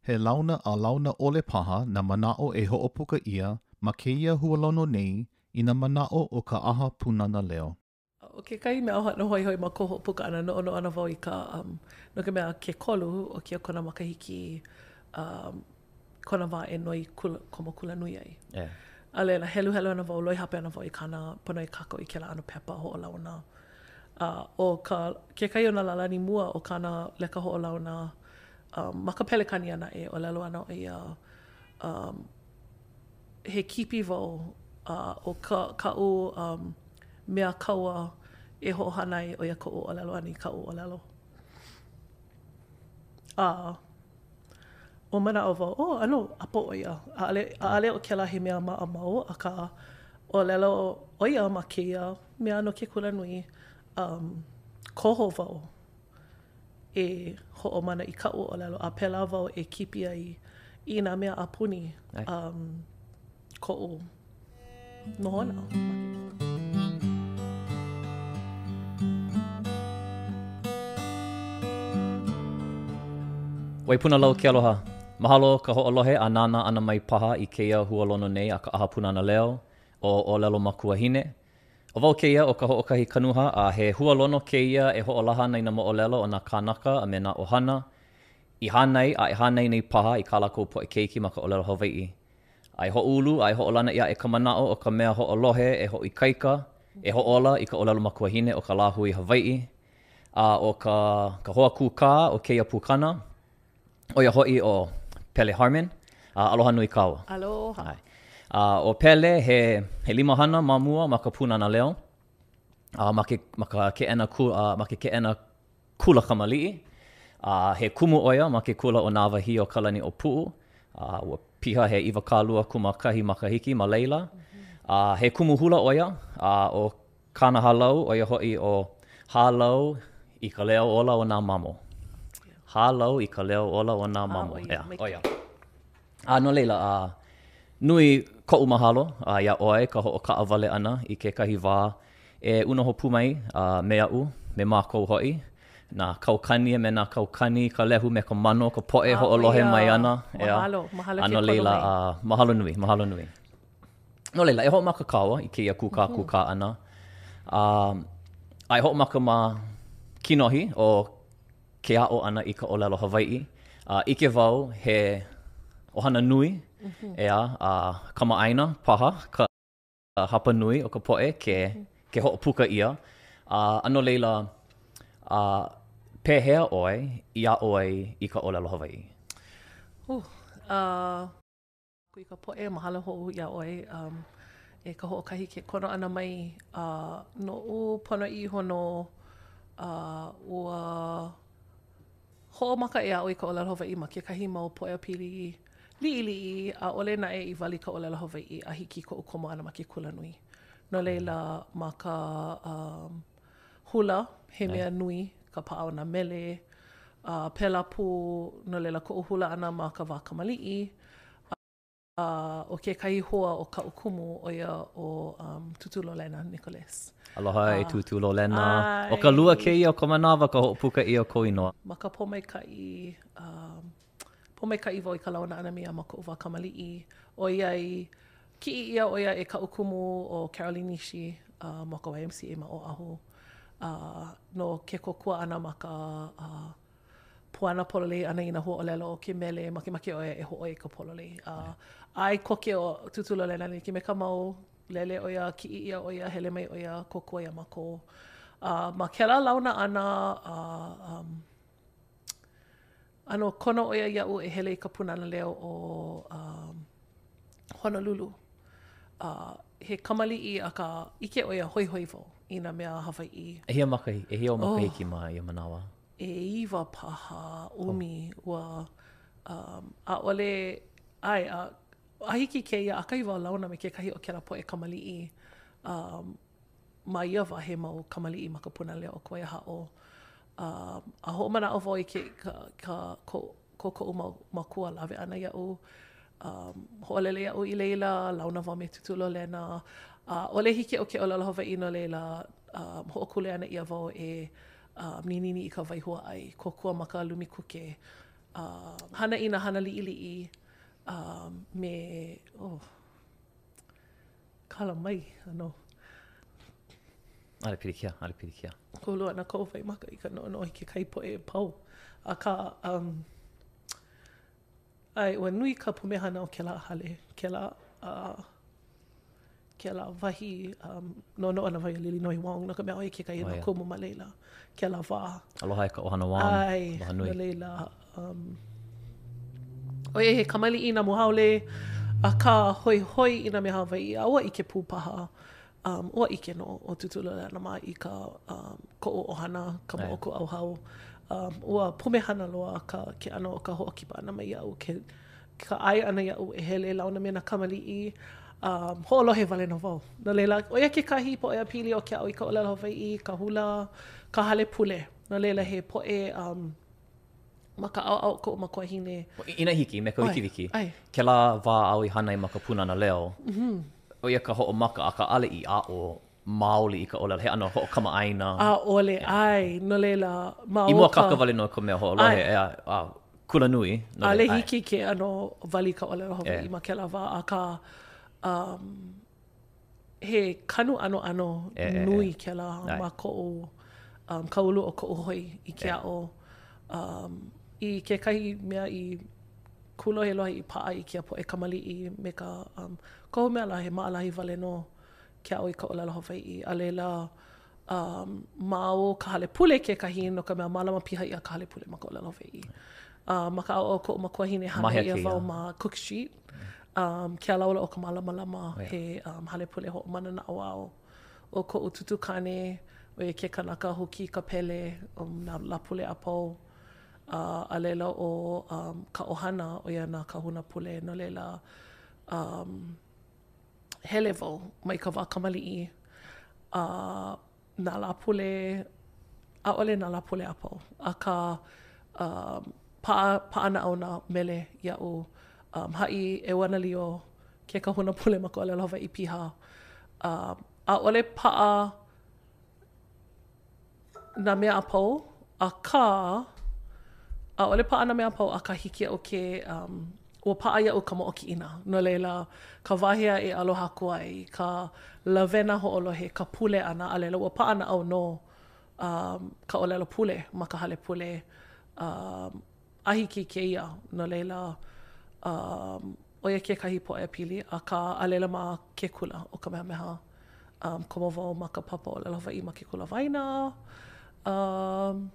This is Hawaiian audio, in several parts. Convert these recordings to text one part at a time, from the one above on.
He launa a launa ʻole paha nā manaʻo e hoʻopuka ʻia ma kēia hualono nei i nā manaʻo o ka ʻAha Pūnana Leo. ʻO kekahi mea ʻano hoihoi ma koʻu hoʻopuka ʻana, noʻonoʻo ana wau i ka, um, no ka mea, ke kolu o kēia kona makahiki, um, kona wā e noi kula, komo kulanui ai. Yeah. A laila, heluhelu ana wau, lohe hape ana wau i kāna pono e kākau i kēlā ʻano pepa hoʻolauna. A ʻo ka, kekahi o nā lālani mua o kāna leka hoʻolauna, um, ma ka Pelekānia naʻe, ʻōlelo ana ʻo ia, um, he kipi wau, a ʻo ka, kaʻu um, mea kaua e hoʻohana ai, ʻo ia koʻu ʻōlelo ʻana i kaʻu ʻōlelo. A ua manaʻo wau, oh, ʻano ʻapo ʻo ia. ʻAʻole, ʻaʻole ʻo kēlā he mea maʻamau, akā, ʻōlelo ʻo ia ma kēia mea no ke kulanui, um, koho wau e hoʻomana i kaʻu ʻōlelo, a pēlā wau e kipi ai i nā mea a puni um, koʻu nohona. Waipunalau ke aloha. Mahalo ka hoʻolohe a nānā ʻana mai paha i kēia hualono nei a ka ʻAha Pūnana Leo, ʻo ʻŌlelo Makuahine. ʻO wau kēia ʻo Kahoʻokahi Kanuha a he hualono kēia e hoʻolaha ana i nā moʻolelo o nā kānaka a me nā ʻohana i hānai a e hānai nei paha i kā lākou poʻe keiki ma ka ʻōlelo Hawaiʻi. A e hoʻoulu a e hoʻolana ʻia aʻe ka manaʻo o ka mea hoʻolohe e hoʻoikaika, e hoʻōla i ka ʻōlelo makuahine o ka lāhui Hawaiʻi. A ʻo ka ka hoa kūkā o kēia pukana, ʻo ia hoʻi ʻo Pele Harman. A aloha nui kāua. Aloha. ʻAe. A ʻo Pele, he, he limahana ma mua ma ka Pūnana Leo, a ma ke, ma ka keʻena ku, a ma ke keʻena kula kamaliʻi. A he kumu ʻo ia ma ke kula ʻo Nāwahīokalaniʻōpuʻu. A ua piha he 21 makahiki ma laila. A he kumu hula ʻo ia, a ʻo Kāna hālau, ʻo ia hoʻi ʻo Hālau i ka Leo Ola o nā Mamo. Hālau i ka Leo Ola o nā Mamo. ʻEā, ʻo ia. A no laila, a nui koʻu mahalo a iā ʻoe ka hoʻokaʻawale ʻana i kekahi wā e unoho pū mai a me aʻu, me mākou hoʻi, nā kaukani a me nā kaukani, ka lehu me ka mano, ka poʻe hoʻolohe mai ana. ʻEā. Mahalo, mahalo ke A no laila, a mahalo nui, mahalo nui. No laila, e hoʻomaka kāua i kēia kūkākūkā ʻana. A, a e hoʻomaka ma kinohi o ke aʻo ʻana i ka ʻōlelo Hawaiʻi. A ʻike wau he ʻohana nui, ʻeā, a kamaʻāina paha ka hapa nui o ka poʻe ke, ke hoʻopuka ʻia. A, a no laila, a, pehea ʻoe i aʻo ai i ka ʻōlelo Hawaiʻi? Uh, uh... I ka poʻe, mahalo hou iā ʻoe um, e Kahoʻokahi ke kono ʻana mai uh, noʻu ponoʻī iho nō uh, ua hoʻomaka e aʻo i ka ʻōlelo Hawaiʻi ma kekahi mau pōʻaiapili liʻiliʻi, ʻaʻole naʻe i wali ka ʻōlelo Hawaiʻi a hiki koʻu komo ʻana ma ke kulanui. No laila, ma ka um, hula, he mea nui ka paʻa o nā mele, a pēlā pū, no laila koʻu hula ʻana ma ka wā kamaliʻi, a ʻo kekahi hoa o kaʻu kumu, ʻo ia ʻo um, Tūtū Lolena Nicholas. Aloha e Tūtū Lolena. ʻO ka lua kēia o ka manawa ka hoʻopuka ʻia o kou inoa. Ma ka pōmaikaʻi, um, pōmaikaʻi wau i ka launa ʻana me ia ma koʻu wā kamaliʻi, ʻoiai, Kiʻi ʻia ʻo ia e kaʻu kumu ʻo Carolyn Nishi uh, ma ka YMCA ma Oʻahu uh, no ke kōkua ʻana ma ka uh, puana pololei ʻana i nā huaʻōlelo o ke mele, makemake ʻo ia e hōʻoi i ka pololei. Uh, ʻae koke ʻo Tūtū Lolena like me Kamau, lele ʻo ia, kiʻi ʻia ʻo ia, hele mai ʻo ia, kōkua iā mākou. Uh, ma kēlā launa ʻana, uh, um, ʻano kono ʻo ia iaʻu e hele i ka Pūnana Leo o um, Honolulu. Uh, he kamaliʻi akā ʻike ʻo ia hoihoi wau i nā mea Hawaiʻi. ʻEhia makahiki, ʻehia ou makahiki oh, ma ia manawa? ʻEiwa paha, ʻumi, oh. ua um, ʻaʻole, ʻae, a, a hiki kēia, ʻakahi wau a launa me kekahi o kēlā poʻe kamaliʻi um, ma ia wā he mau kamaliʻi ma ka Pūnana Leo o Kawaiahaʻo. A, a hoʻomanaʻo wau i ke, ka, ka, ko, ko koʻu mau mākua lawe ʻana iaʻu. Um, hoʻolele iaʻu i laila, launa wau me Tūtū Lolena. ʻAʻole hiki iaʻu ke ʻōlelo Hawaiʻi no laila, um, hoʻokuleana ʻia wau e um, ninini i ka wai huaʻai, kōkua ma ka lumi kuke. Hana i nā hana liʻiliʻi me, oh, kala mai, ano. ʻAʻole pilikia, ʻaʻole pilikia. Kūlou ana koʻu waimaka i ka noʻonoʻo i kekahi poʻe e pau. Akā, um, ʻae, ua nui ka pumehana o kēlā hale, kēlā, uh, kēlā wahi um, noʻonoʻo ana wau iā Lilinoe Wong, no ka mea ʻo ia kekahi o nā kumu ma laila, kēlā wā. Aloha e ka ʻohana Wong. ʻAe, Aloha nui. no laila, um, ʻoiai he kamaliʻi namu haole, akā hoihoi i nā mea Hawaiʻi, a ua ʻike pū paha, um, ua ʻike nō ʻo Tūtū Leilehana mā i ka um, koʻu ʻohana, ka moʻokūʻauhau. Um, ua pumehana loa ka, ke ʻano o ka hoʻokipa ʻana mai iaʻu, ke ka ʻae ʻana iaʻu e hele launa me nā kamaliʻi, um, hoʻolohe wale nō wau. No laila, ʻo ia kekahi pōʻaiapili o ke aʻo i ka ʻōlelo Hawaiʻi, ka hula, ka hale pule. No laila, he poʻe um, ma ka ʻaoʻao o koʻu makuahine. Inā hiki, me ka wikiwiki, kēlā wā āu i hana ai ma ka Pūnana Leo, ʻo ia ka hoʻomaka, akā ʻaʻole i aʻo maoli i ka ʻōlelo, he ʻano hoʻokamaʻāina. ʻAʻole, ʻae, no laila, ma o ka. I mōakāka wale nō ka mea hoʻolohe, ʻeā, a kulanui. ʻAʻole hiki ke ʻano wali ka ʻōlelo Hawaiʻi ma kēlā wā, akā, um, he kanu ʻanoʻano nui kēlā ma koʻu, um, ka ulu o koʻu hoi i ke aʻo um, i kekahi mea i kūlohelohe i paʻa i kēia poʻe kamaliʻi me ka, um, kohu mea lā he maʻalahi wale nō ke aʻo i ka ʻōlelo Hawaiʻi. A laila, um, ma o ka hale pule kekahi, no ka mea, mālama piha ʻia ka hale pule ma ka ʻōlelo Hawaiʻi. Uh, ma ka ʻaoʻao o koʻu makuahine, hānai ʻia wau ma Cook Street, um, ke Alaula o ka Mālamalama, oh, yeah. he um, hale pule hoʻomana naʻauao. ʻO koʻu tūtū kāne, ʻo ia ke kanaka huki i ka pele, um, nā Lāpule a pau. Uh, a laila ʻo um, ka ʻohana, ʻo ia nā kahuna pule, no laila, um, hele wau mai ka wā kamaliʻi a nā Lāpule, ʻaʻole nā Lāpule a pau, akā um, paʻa, paʻanaʻau nā mele iaʻu, um, haʻi ʻEuanalio ke kahuna pule ma ka ʻōlelo Hawaiʻi piha. Um, ʻaʻole paʻa nā mea a pau, akā, ʻaʻole paʻa nā mea a pau, akā hiki iaʻu ke, um, ua paʻa iaʻu ka moʻokiʻina. No laila, ka wā hea e aloha aku ai, ka lawena hoʻolohe, ka pule ʻana, a laila ua paʻanaʻau nō um, ka ʻōlelo pule ma ka hale pule um, a hiki i kēia. No laila, um, ʻo ia kekahi pōʻaiapili, akā, a laila ma ke kula ʻo Kamehameha, um, komo wau ma ka papa ʻōlelo Hawaiʻi ma ke kula waena. Um,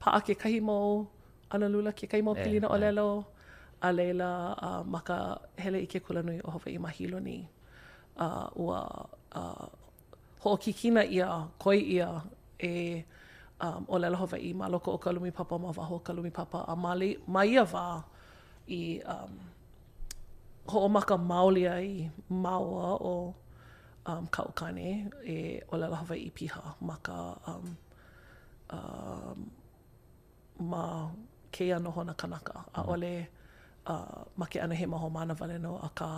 paʻa kekahi mau analula, kekahi mau pilina ʻōlelo, a laila uh, ma ka hele i ke kulanui o Hawaiʻi ma Hilo nei, uh, ua uh, hoʻokikina ʻia, koi ʻia e um, ʻōlelo Hawaiʻi ma loko o ka lumi papa, ma waho o ka lumi papa, a ma, ma ia wā i um, hoʻomaka maoli ai māua ʻo um, kaʻu kāne e ʻōlelo Hawaiʻi piha ma ka um, um, ma kēia nohona kanaka. ʻAʻole uh, ma ke ʻano he mau haumāna wale nō, akā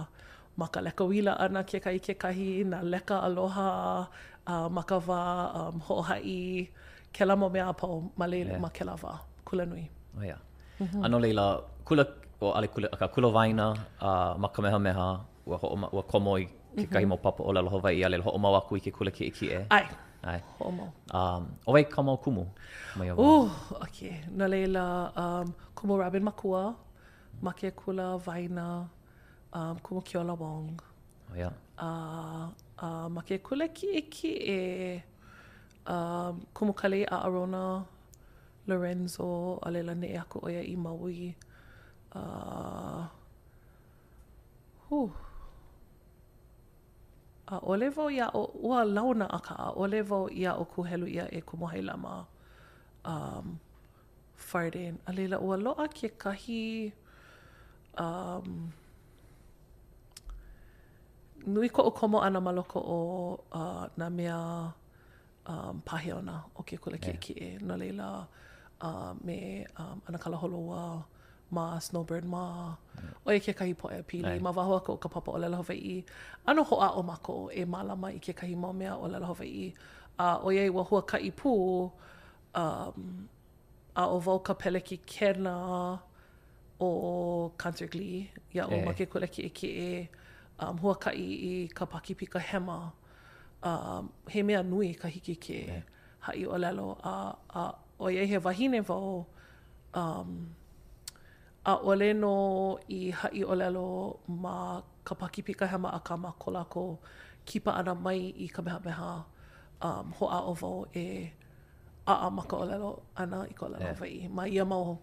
ma ka leka uila ʻana kekahi i kekahi, nā leka aloha, uh, ma ka wā um, hoʻohaʻi, kēlā mau mea a pau ma laila, ma kēlā wā kulanui. Oh, yeah. Mm -hmm. A no laila, kula, o ʻaʻole kula, akā kula waena uh, ma Kamehameha, ua, hoʻoma, ua komo i kekahi mm -hmm. mau papa ʻōlelo Hawaiʻi, a laila hoʻomau aku i ke kula kiʻekiʻe. ʻAe. ʻAe. Hoʻomau. Um, ʻo wai kāu mau kumu ma ia wā? Uh, okay. No laila, um, kumu Robin Makua ma ke kula waena, um, kumu Kiola Wong. Oh, yeah. Uh, uh, ma ke kula kiʻekiʻe, um, kumu Kalei Aʻarona Lorenzo, a laila neʻe aku ʻo ia i Maui. Uh, huh. ʻAʻole wau i aʻo, ua launa akā ʻaʻole wau i aʻo kūhelu ʻia e Kumu Hailama um, Farden. A laila, ua loaʻa kekahi um, nui koʻu komo ʻana ma loko o uh, nā mea um, pāheona o ke kula kiʻekiʻe. No laila, uh, me um, ʻAnakala Holoua mā, Snowbird mā, ʻo ia kekahi pōʻaiapili ma waho aku o ka papa ʻōlelo Hawaiʻi. ʻAno hoʻāʻo mākou e mālama i kekahi mau mea ʻōlelo Hawaiʻi. A ʻoiai ua huakaʻi pū, um, a ʻo wau ka pelekikena. ʻo Concert Glee iaʻu ma ke kula kiʻekiʻe, um, huakaʻi i ka Pākīpika Hema. Um, he mea nui ka hiki ke haʻi ʻōlelo a, a ʻoiai he wahine wau, um, ʻaʻole nō i haʻi ʻōlelo ma ka Pākīpika Hema akā ma ko lākou kipa ʻana mai i Kamehameha, um, hoʻāʻo wau e ʻaʻa ma ka ʻōlelo ʻana i ka ʻōlelo Hawaiʻi ma ia mau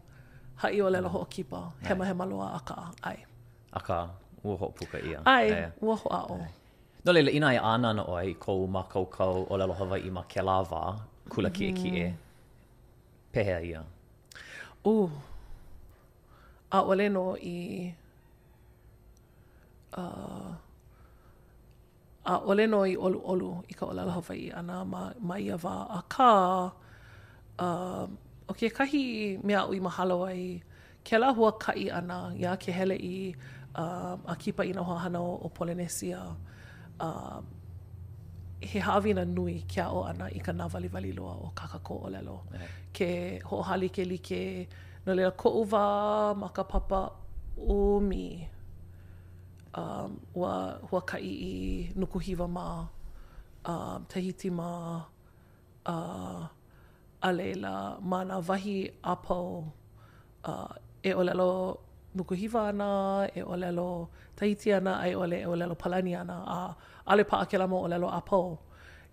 haʻi ʻōlelo hoʻokipa hemahema loa akā, ʻae. Akā, ua hoʻopuka ʻia. ʻAe, ua hoʻāʻo. No laila, inā e ʻānana ʻoe i kou mākaukau ʻōlelo Hawaiʻi ma kēlā wā, kula kiʻekiʻe, pehea ia? Uh, ʻaʻole nō i, uh, ʻaʻole nō i ʻoluʻolu i ka ʻōlelo Hawaiʻi ʻana ma, ma ia wā, akā, uh, ʻo kekahi mea aʻu i mahalo ai, kēlā huakaʻi ʻana iā ke hele i uh, a kipa i nā hoahānau o Polenesia, uh, he haʻawina nui ke aʻo ʻana i ka nāwaliwali loa o kā kākou ʻōlelo. Ke hoʻohālikelike, no laila koʻu wā ma ka papa ʻumi, um, ua huakaʻi i Nukuhiwa mā, um, Tahiti mā, uh, a laila ma nā wahi a pau uh, e ʻōlelo Nukuhiwa ana, e ʻōlelo Tahiti ana, a i ʻole e ʻōlelo Palani ana, a ʻaʻole paʻa kēlā mau ʻōlelo a pau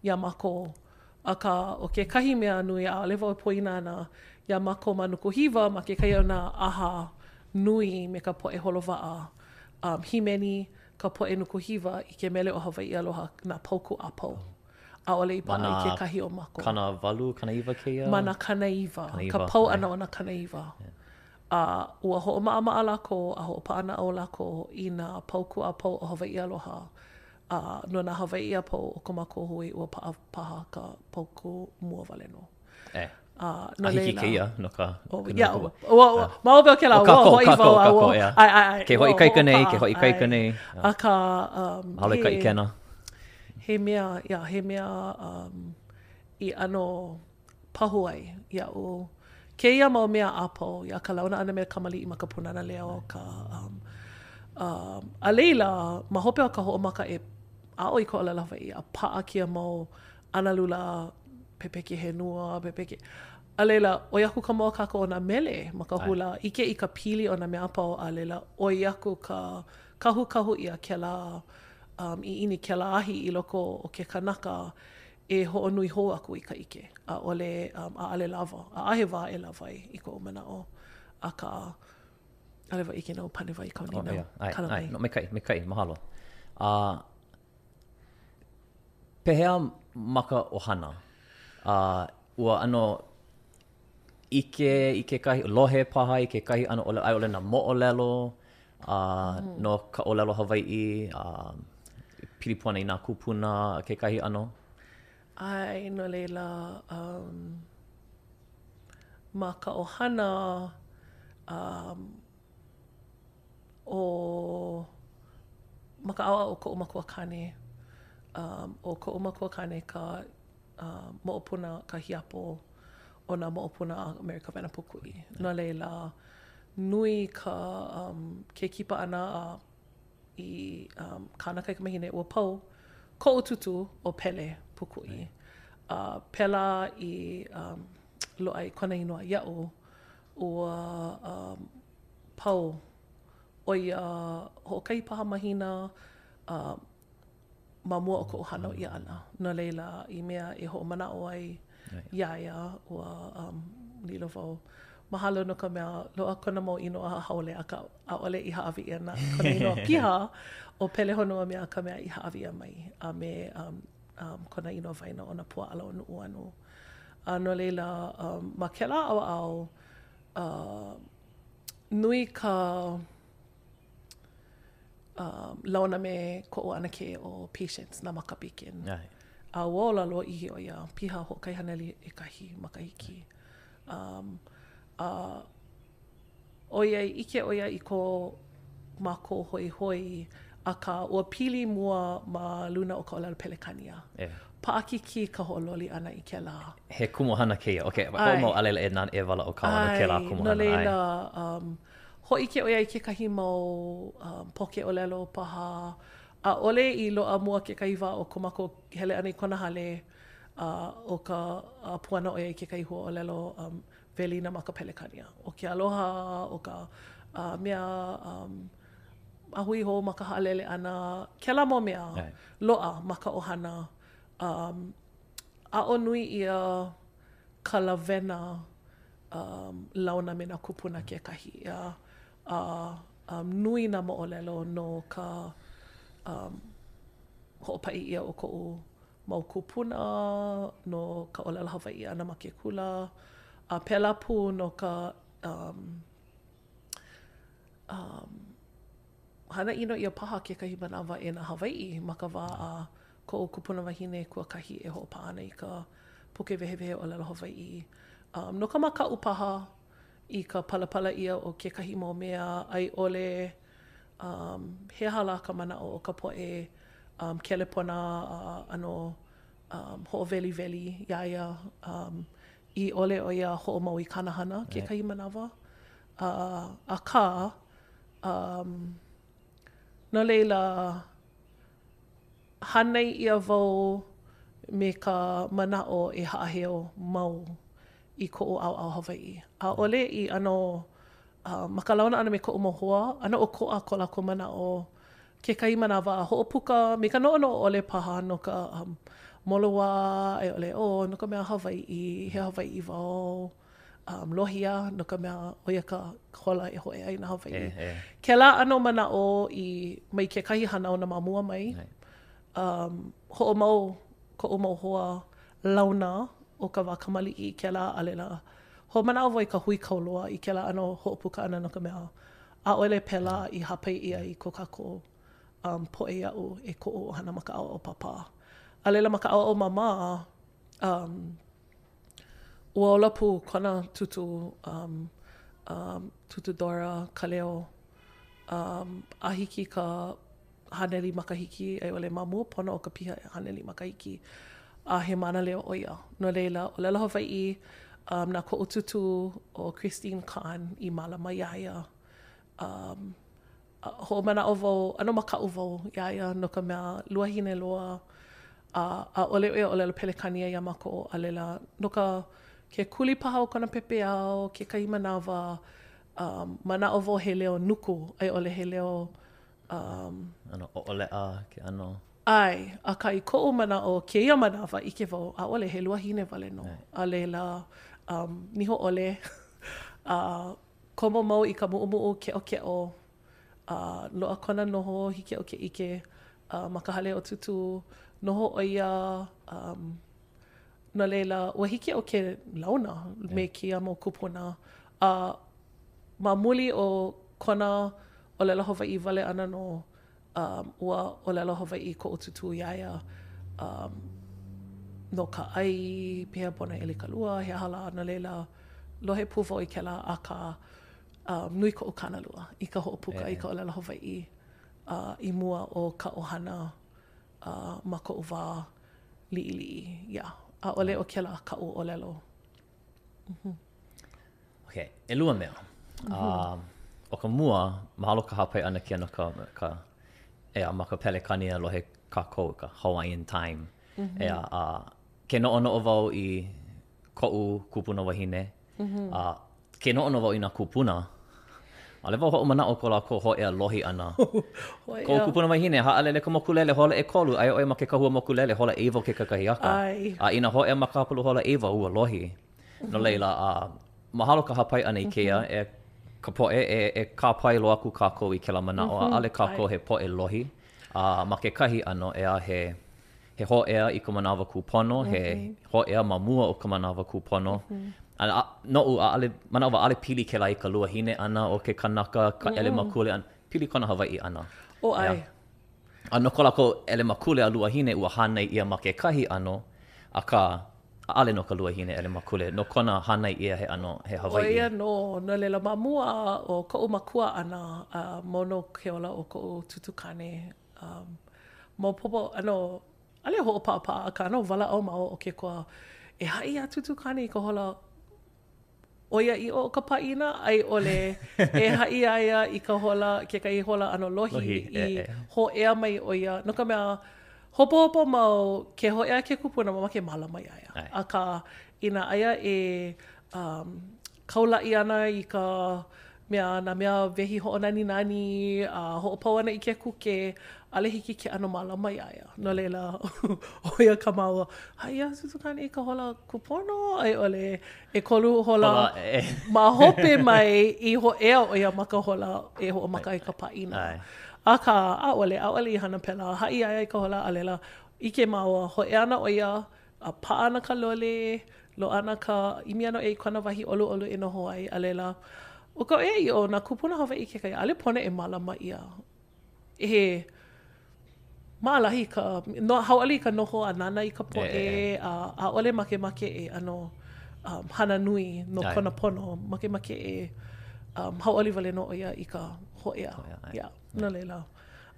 iā mākou. Akā, ʻo kekahi mea nui, ʻaʻole wau e poina ana iā mākou ma Nukuhiwa, ma kekahi o nā ʻaha nui me ka poʻe holo waʻa, um, hīmeni ka poʻe Nukuhiwa i ke mele ʻo Hawaiʻi Aloha nā paukū a pau. ʻAʻole i paʻa i kekahi o mākou. 88, 90 kēia? Ma nā 90, ka pau ʻana o nā 90. A ua hoʻomaʻamaʻa lākou a hoʻopaʻanaʻau lākou i nā paukū a pau o Hawaiʻi Aloha. A no nā Hawaiʻi a pau o ko mākou hui, ua paʻa paha ka paukū mua wale nō. E. A, no a hiki kēia no ka... Oh, ia, ua, ua, ma hope o kēlā, ua hoʻi wau, a ua, ʻae, ʻae, ʻae. Ke hoʻoikaika nei, ke hoʻoikaika nei. Akā, um, Mahalo i ka ʻikena. He mea, ia, he mea um, i ʻano pahu ai iaʻu kēia mau mea a pau, ia ka launa ʻana me kamaliʻi ma ka Pūnana Leo, ka, um, um, a laila, ma hope o ka hoʻomaka e aʻo i ka ʻōlelo Hawaiʻi, a paʻa kēia mau analula pepeke henua, pepeke. A laila, ʻoi aku ka mōakāka o nā mele ma ka hula, ʻike i ka pili o nā mea a pau, a laila, ʻoi aku ka kahukahu ʻia kēlā um, ʻiʻini, kēlā ahi i loko o ke kanaka e hoʻonui hou aku i ka ʻike. ʻAʻole, um, ʻaʻole lawa. ʻAʻohe wā e lawa ai i koʻu manaʻo. Akā, ʻaʻole wau ʻike inā ua pane wau i kāu nīnau. Oh, yeah. ʻAe, ʻae, no, maikaʻi, maikaʻi, mahalo. Uh, Pehea ma ka ʻohana? Uh, ua ʻano ʻike i kekahi, lohe paha i kekahi ʻano ʻōlelo, a i ʻole nā moʻolelo uh, mm. no ka ʻōlelo Hawaiʻi, uh, pili pū ana i nā kūpuna kekahi ʻano? ʻAe, no laila, um, ma ka ʻohana, um, ʻo ma ka ʻaoʻao o koʻu makuakāne, um, ʻo koʻu makuakāne ka uh, moʻopuna, ka hiapo o nā moʻopuna a Mary Kawena Pūkuʻi. No laila, nui ka, um, ke kipa ʻana a i um, kāna kaikamahine, ua pau koʻu tūtū ʻo Pele Pūkuʻi. A uh, pēlā i um, loaʻa ai kona inoa iaʻu, ua um, pau ʻo ia hoʻokahi paha mahina uh, ma mua o koʻu hānau ʻia ʻana. No laila, i mea e hoʻomanaʻo ai iā ia, ua um, lilo wau. Mahalo no ka mea, loaʻa kona mau inoa haole, akā ʻaʻole i hāʻawi ʻia na kona inoa piha, ʻo Pelehonuamea ka mea i hāʻawi ʻia mai, a me um, um, kona inoa waena ʻo Nāpuaʻala o Nuʻuanu. A no laila, um, ma kēlā ʻaoʻao, uh, nui ka uh, launa me koʻu ʻanakē ʻo Patience Nāmaka Bacon. A ua ola lōʻihi ʻo ia, piha hoʻokahi haneli ʻekahi makahiki. Um, a ʻoiai ʻike ʻo ia i ko mākou hoihoi, akā ua pili mua ma luna o ka ʻōlelo Pelekānia. Yeah. Paʻakikī ka hoʻololi ʻana i kēlā. He kumuhana kēia. Okay, hoʻomau a laila e, e walaʻau kāua no kēlā kumuhana. No laila, um, Hōʻike ʻo ia i kekahi mau um, poke ʻōlelo paha. ʻAʻole i loaʻa mua kekahi wā o ko mākou hele ʻana i kona hale, a ʻo ka uh, puana ʻo ia i kekahi huaʻōlelo um, welina ma ka Pelekania. ʻO ke aloha, ʻo ka uh, mea um, a hui hou ma ka haʻalele ʻana, kēlā mau mea loaʻa ma ka ʻohana. Um, aʻo nui ʻia ka lawena um, launa me nā kūpuna kekahi, ʻeā, a um, nui nā moʻolelo no ka um, hoʻopaʻi ʻia o koʻu mau kūpuna, no ka ʻōlelo Hawaiʻi ʻana ma ke kula, a pēlā pū no ka um, um, hana ʻino ʻia paha kekahi manawa e nā Hawaiʻi ma ka wā a koʻu kupuna wahine kuakahi e hoʻopaʻa ana i ka puke wehewehe ʻōlelo Hawaiʻi. Um, no ka makaʻu paha i ka palapala ʻia o kekahi mau mea a i ʻole um, he aha lā ka manaʻo o ka poʻe um, kelepona a ʻano um, hoʻoweliweli iā ia um, i ʻole ʻo ia hoʻomau i kāna hana kekahi manawa. Uh, akā, um, no laila, hānai ʻia wau me ka manaʻo e haʻaheo mau i koʻu ʻaoʻao Hawaiʻi. ʻAʻole i ʻano, uh, ma ka launa ʻana me koʻu mau hoa, ʻano ʻokoʻa ko lākou manaʻo kekahi manawa a hoʻopuka me ka noʻonoʻo ʻole paha no ka um, moloā a i ʻole, oh, no ka mea Hawaiʻi, he Hawaiʻi wau. um, lohia no ka mea ʻo ia ka hola e hōʻea ai nā Hawaiʻi. E, e. Kēlā ʻano manaʻo i mai kekahi hanauna ma mua mai. Um, hoʻomau koʻu mau hoa launa o ka wā kamaliʻi i kēlā a laila hoʻomanaʻo wau i ka huikau loa i kēlā ʻano hoʻopuka ʻana no ka mea ʻaʻole pēlā i hāpai ʻia i ko kākou um, poʻe iaʻu e koʻu ʻohana ma ka ʻaoʻao pāpā. A laila ma ka ʻaoʻao māmā, um, Ua ola pū kona tūtū, um, um, tūtū Dora Kaleo, um, a hiki i ka haneli makahiki, a i ʻole ma mua pono o ka piha haneli makahiki, a he mānaleo ʻo ia. No laila, ʻōlelo Hawaiʻi, um, na koʻu tūtū ʻo Christine Kahn i mālama iā ia. Um, Hoʻomanaʻo wau, ʻano makaʻu wau iā ia no ka mea luahine loa a ʻaʻole ʻo ia ʻōlelo Pelekānia iā mākou a laila no ka ke kuli paha o kona pepeiao kekahi manawa um, manaʻo wau he leo nuku a i ʻole he leo um, ʻano ʻoʻoleʻa ke ʻano. ʻAe, akā i koʻu manaʻo kēia manawa ʻike wau ʻaʻole he luahine wale nō. A laila um, niho ʻole a Komo mau i ka muʻumuʻu keʻokeʻo, a loaʻa kona noho, hiki iaʻu ke ʻike ma ka hale o Tūtū, noho ʻo ia, um, no laila, ua hiki iaʻu ke launa me kēia mau kūpuna, a ma muli o kona ʻōlelo Hawaiʻi wale ʻana nō, um, ua ʻōlelo Hawaiʻi koʻu tūtū iā ia um, no ka ʻai, pehea pono e ʻeli ka lua, he aha lā, no laila, lohe pū wau i kēlā, akā, um, nui koʻu kānalua i ka hoʻopuka i ka ʻōlelo Hawaiʻi uh, i mua o ka ʻohana uh, ma koʻu wā liʻiliʻi. Yeah. ʻAʻole ʻo kēlā kaʻu ʻōlelo. Okay, ʻelua mea. Mm -hmm. uh, ʻo ka mua, mahalo ka hāpai ʻana kēia no ka, ka ʻeā, ma ka Pelekania lohe kākou ka Hawaiian time. Mm -hmm. ʻEā, a ke noʻonoʻo wau i koʻu kupuna wahine, mm -hmm. a ke noʻonoʻo wau i nā kūpuna, ʻaʻole wau hoʻomanaʻo ko lākou hōʻea lohi ʻana. Koʻu kupuna wahine, haʻalele ka mokulele, hola ʻekolu, aia ʻo ia ma ke kahua mokulele, hola ʻeiwa o ke kakahiaka. A inā hōʻea ma ka hapalua hola ʻeiwa, ua lohi. No laila, a mahalo ka hāpai ʻana i kēia, e ka poʻe, e, e kāpae loa aku kākou i kēlā manaʻo, ʻaʻole kākou he poʻe lohi, a ma kekahi ʻano, ʻeā, he, he hōʻea i ka manawa kūpono, he hōʻea ma mua o ka manawa kūpono. A, a, noʻu, ʻaʻole, manaʻo wau, ʻaʻole pili kēlā i ka luahine ʻana o ke kanaka, ka ʻelemakule ʻana, pili kona Hawaiʻi ʻana. ʻO ʻae. A no ko lākou ʻelemakule a luahine, ua hānai ʻia ma kekahi ʻano, akā, ʻaʻole no ka luahine ʻelemakule, no kona hānai ʻia he ʻano he Hawaiʻi. ʻO ia nō, no laila, ma mua o koʻu makua ʻana, a mau nō ke ola o koʻu tūtū kāne, um, maopopo, ʻano, ʻaʻole hoʻopaʻapaʻa, akā ʻano walaʻau māua ʻo Kekoa, e haʻi iā tūtū kāne i ka hola. ʻoiaʻiʻo o ka pāʻina, a i ʻole e haʻi iā ia i ka hola, kekahi hola ʻano lohi, Lohi, i hōʻea mai ʻo ia, no ka mea, hopohopo mau ke hōʻea ke kupuna, mamake mālama iā ia. ʻAe. Akā, inā aia e um, kaulaʻi ana i ka mea, nā mea wehi hoʻonaninani, a hoʻopau ana i ke kuke, ʻaʻole hiki ke ʻano mālama iā ia. No laila, ʻo ia kā māua, haʻi iā Tūtū Kāne i ka hola kūpono, a i ʻole, ʻekolu hola ma hope mai i hōʻea ʻo ia ma ka hola e hoʻomaka ai ka pāʻina. Akā, ʻaʻole, ʻaʻole i hana pēlā. Haʻi iā ia i ka hola, a laila, ʻike māua, hōʻea ana ʻo ia, a paʻa ana ka lole, loaʻa ana ka, ʻimi ana ʻo ia i kona wahi ʻoluʻolu e noho ai, a laila, ʻo ka ʻoiaʻiʻo, nā kūpuna Hawaiʻi kekahi, ʻaʻole pono e mālama ʻia. He maʻalahi ka, no, hauʻoli i ka noho a nānā i ka poʻe, a ʻaʻole makemake e ʻano um, hana nui no kona pono, makemake e um, hauʻoli wale nō ʻo ia i ka hōʻea. Yeah, no laila,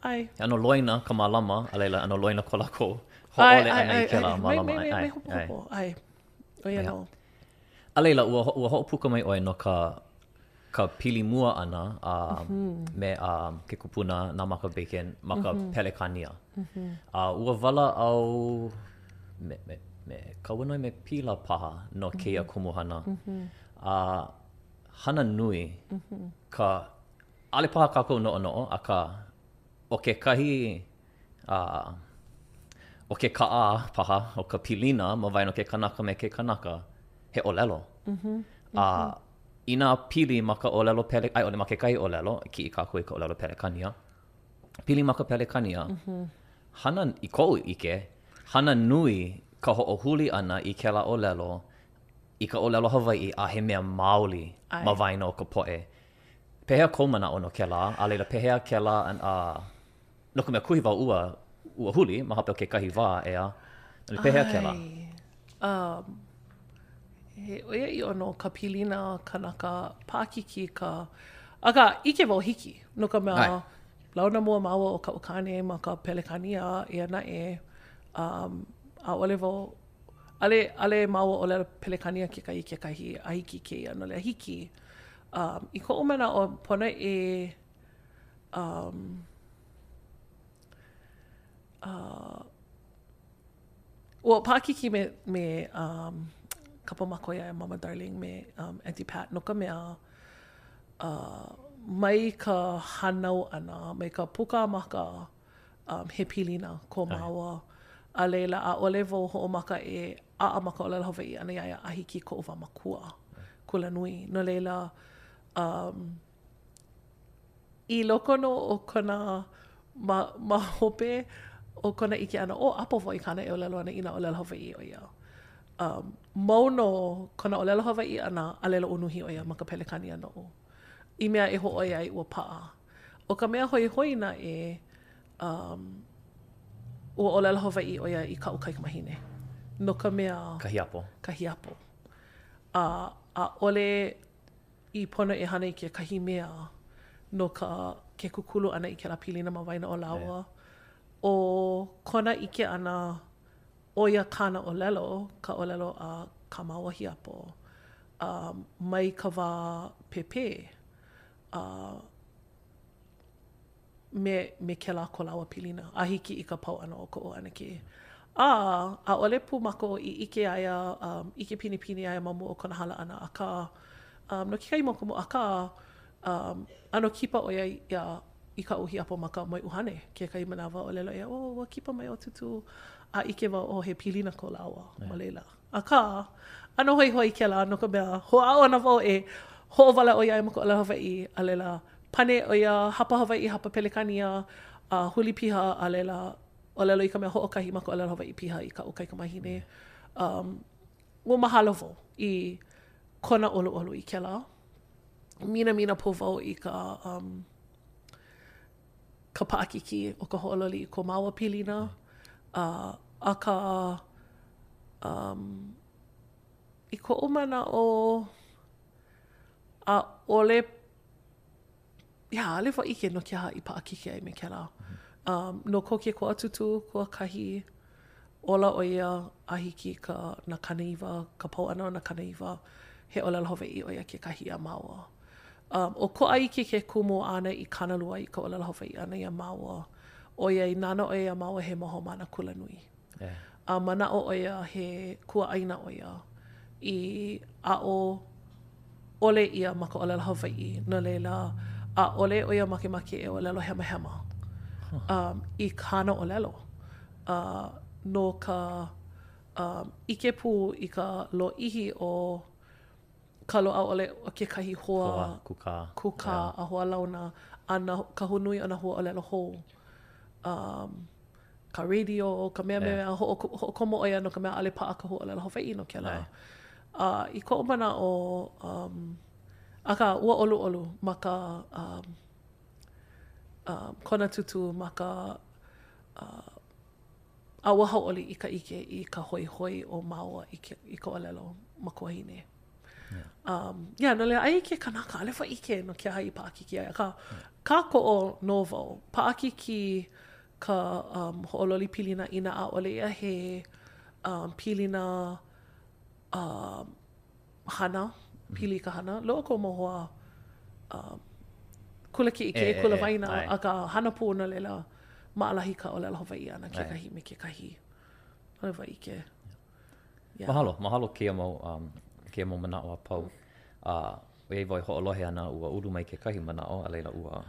ʻae. He ʻano loina ka mālama, a laila, ʻano loina ko lākou hōʻole ʻana i kēlā mālama. Mai, mai, mai, mai hopohopo, ʻae. ʻO ia nō. A laila, ua, ua hoʻopuka mai ʻoe no ka, ka pili mua ʻana a me a ke kupuna Nāmaka Bacon ma ka Pelekānia. A ua walaʻau me, me, me Kauanoe me Pila paha no kēia kumuhana. A hana nui ka, ʻaʻole paha kākou noʻonoʻo, akā, ʻo kekahi a ʻo ke kaʻā paha o ka pilina ma waena o ke kanaka me ke kanaka, he ʻōlelo. A inā pili ma ka ʻōlelo Pele, a i ʻole ma kekahi ʻōlelo, kiʻi kākou i ka ʻōlelo Pelekania, pili ma ka Pelekania, hana, i koʻu ʻike, hana nui ka hoʻohuli ʻana i kēlā ʻōlelo i ka ʻōlelo Hawaiʻi a he mea maoli ma waena o ka poʻe. Pehea kou manaʻo no kēlā? A laila, pehea kēlā, a, no ka mea, kuhi wau ua, ua huli ma hope o kekahi wā, ʻeā? Pehea kēlā? ʻAe. Um, he ʻoiaʻiʻo nō ka pilina kanaka paʻakikī ka, akā, ʻike wau hiki, no ka mea, ʻAe. launa mua māua ʻo kaʻu kāne ma ka Pelekania, eia naʻe, um, ʻaʻole wau, ʻaʻole, ʻaʻole māua ʻōlelo Pelekania kekahi i kekahi a hiki i kēia, no laila hiki. Um, i koʻu manaʻo, pono e um, uh, ua paʻakikī me, me um, kapa mākou iā ia Mama Darling me um, Auntie Pat no ka mea uh, mai ka hānau ʻana, mai ka puka a maka um, he pilina ko māua. A laila, ʻaʻole wau hoʻomaka e ʻaʻa ma ka ʻōlelo Hawaiʻi ʻana iā ia a hiki i koʻu wā makua kulanui. No laila, um, i loko nō o kona, ma, ma hope o kona ʻike ʻana, oh, ʻapo wau i kāna e ʻōlelo ana inā ʻōlelo Hawaiʻi ʻo ia. Um, mau nō kona ʻōlelo Hawaiʻi ʻana, a laila unuhi ʻo ia ma ka Pelekania noʻu. I mea e hōʻoia ai ua paʻa. ʻO ka mea hoihoi naʻe, um, ua ʻōlelo Hawaiʻi ʻo ia i kaʻu kaikamahine. No ka mea... Ka hiapo. Ka hiapo. A ʻaʻole i pono e hana i kekahi mea no ka ke kūkulu ʻana i kēlā pilina ma waena o lāua. ʻO kona ʻike ʻana, ʻo ia kāna ʻōlelo, ka ʻōlelo a kā māua hiapo, a mai ka wā pēpē, a me, me kēlā ko lāua pilina a hiki i ka pau ʻana o koʻu ʻanakē. A, ʻaʻole pū mākou i ʻike iā ia, um, ʻike pinepine iā ia ma mua o kona hala ʻana, akā, um, no kekahi mau kumu, akā, um, ʻano kipa ʻo ia iā, i kaʻu hiapo ma ka moeʻuhane. Kekahi manawa, ʻōlelo ʻo ia, oh, ua kipa mai ʻo Tūtū, a ʻike wau, oh, he pilina ko lāua ma laila. Akā, ʻano hoihoi kēlā, no ka mea, hoʻāʻo ana wau e hoʻowalaʻau iā ia ma ka ʻōlelo Hawaiʻi, a laila, pane ʻo ia, hapa Hawaiʻi, hapa Pelekania, a huli piha, a laila, ʻōlelo i ka mea hoʻokahi ma ka ʻōlelo Hawaiʻi piha i kaʻu kaikamahine. Um, ua mahalo wau i kona ʻoluʻolu i kēlā. Minamina pū wau i ka, um, ka paʻakikī o ka hoʻololi i ko māua pilina, uh, akā, um, i koʻu manaʻo, ʻaʻole, yeah, ʻaʻole wau ʻike no ke aha i paʻakikī ai me kēlā. Um, no ko Kekoʻa tūtū kuakahi, ola ʻo ia a hiki i ka, nā 90, ka pau ʻana o nā 90. he ʻōlelo Hawaiʻi ʻo ia kekahi iā māua. Um, ʻokoʻa iki ke kumu āna i kānalua i ka ʻōlelo Hawaiʻi ʻana iā māua, ʻoiai nānā ʻo ia iā māua he mau haumāna kulanui. Yeah. A manaʻo ʻo ia he kuaʻāina ʻo ia i aʻo ʻole ʻia ma ka ʻōlelo Hawaiʻi, no laila, ʻaʻole ʻo ia makemake e ʻōlelo hemahema um, i kāna ʻōlelo. Uh, no ka um, ʻike pū i ka lōʻihi o ka loaʻa ʻole o kekahi hoa, hoa kūkā, kūkā yeah. a hoa launa a na ka nui o nā huaʻōlelo hou. Um, ka radio, ka mea mea, yeah. hoʻokomo ʻo ia no ka mea ʻaʻole paʻa ka huaʻōlelo Hawaiʻi no kēlā. A uh, i koʻu manaʻo, um, akā, ua ʻoluʻolu ma ka um, um, kona tūtū ma ka uh, a ua hauʻoli i ka ʻike i ka hoihoi o māua i, ke, i ka ʻōlelo makuahine. Yeah. Um, yeah, no laila, aia ke kanaka, ʻaʻole wau ʻike no ke aha i paʻakikī ai. Akā, kākoʻo nō wau. Paʻakikī ka um, hoʻololi pilina inā ʻaʻole ia he um, pilina um, hana, pili i ka hana. Loaʻa koʻu mau hoa um, kula kiʻekiʻe, kula waena, akā hana pū no laila, maʻalahi ka ʻōlelo Hawaiʻi ʻana kekahi me kekahi. ʻAʻole wau ʻike. Yeah. Mahalo, mahalo kēia mau, um, kēia mau manaʻo a pau. Uh, ʻoiai wau e hoʻolohe ana, ua ulu mai kekahi manaʻo, a laila ua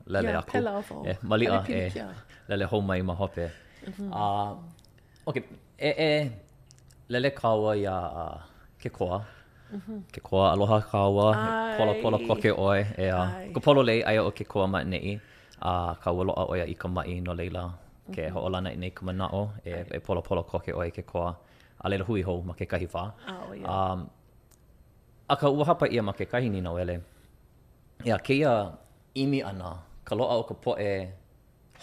lele yeah, aku. Pēlā wau. E, maliʻa e lele hou mai ma hope. Mm -hmm. uh, okay, e, e lele kāua iā uh, Kekoa. Mm -hmm. Kekoa, aloha kāua. Pola pola koke ʻoe. ʻEā. Ka pololei, aia ʻo Kekoa ma ʻaneʻi. A akā ua loaʻa ʻo ia i ka maʻi, no laila, ke mm -hmm. hoʻolana nei ka manaʻo, e, e polapola koke ʻoe Kekoa. A laila hui hou ma kekahi wā. Oh, yeah. Um, akā ua hapa ʻia ma kekahi nīnauele, ʻEā, kēia ʻimi ʻana, ka loaʻa o ka poʻe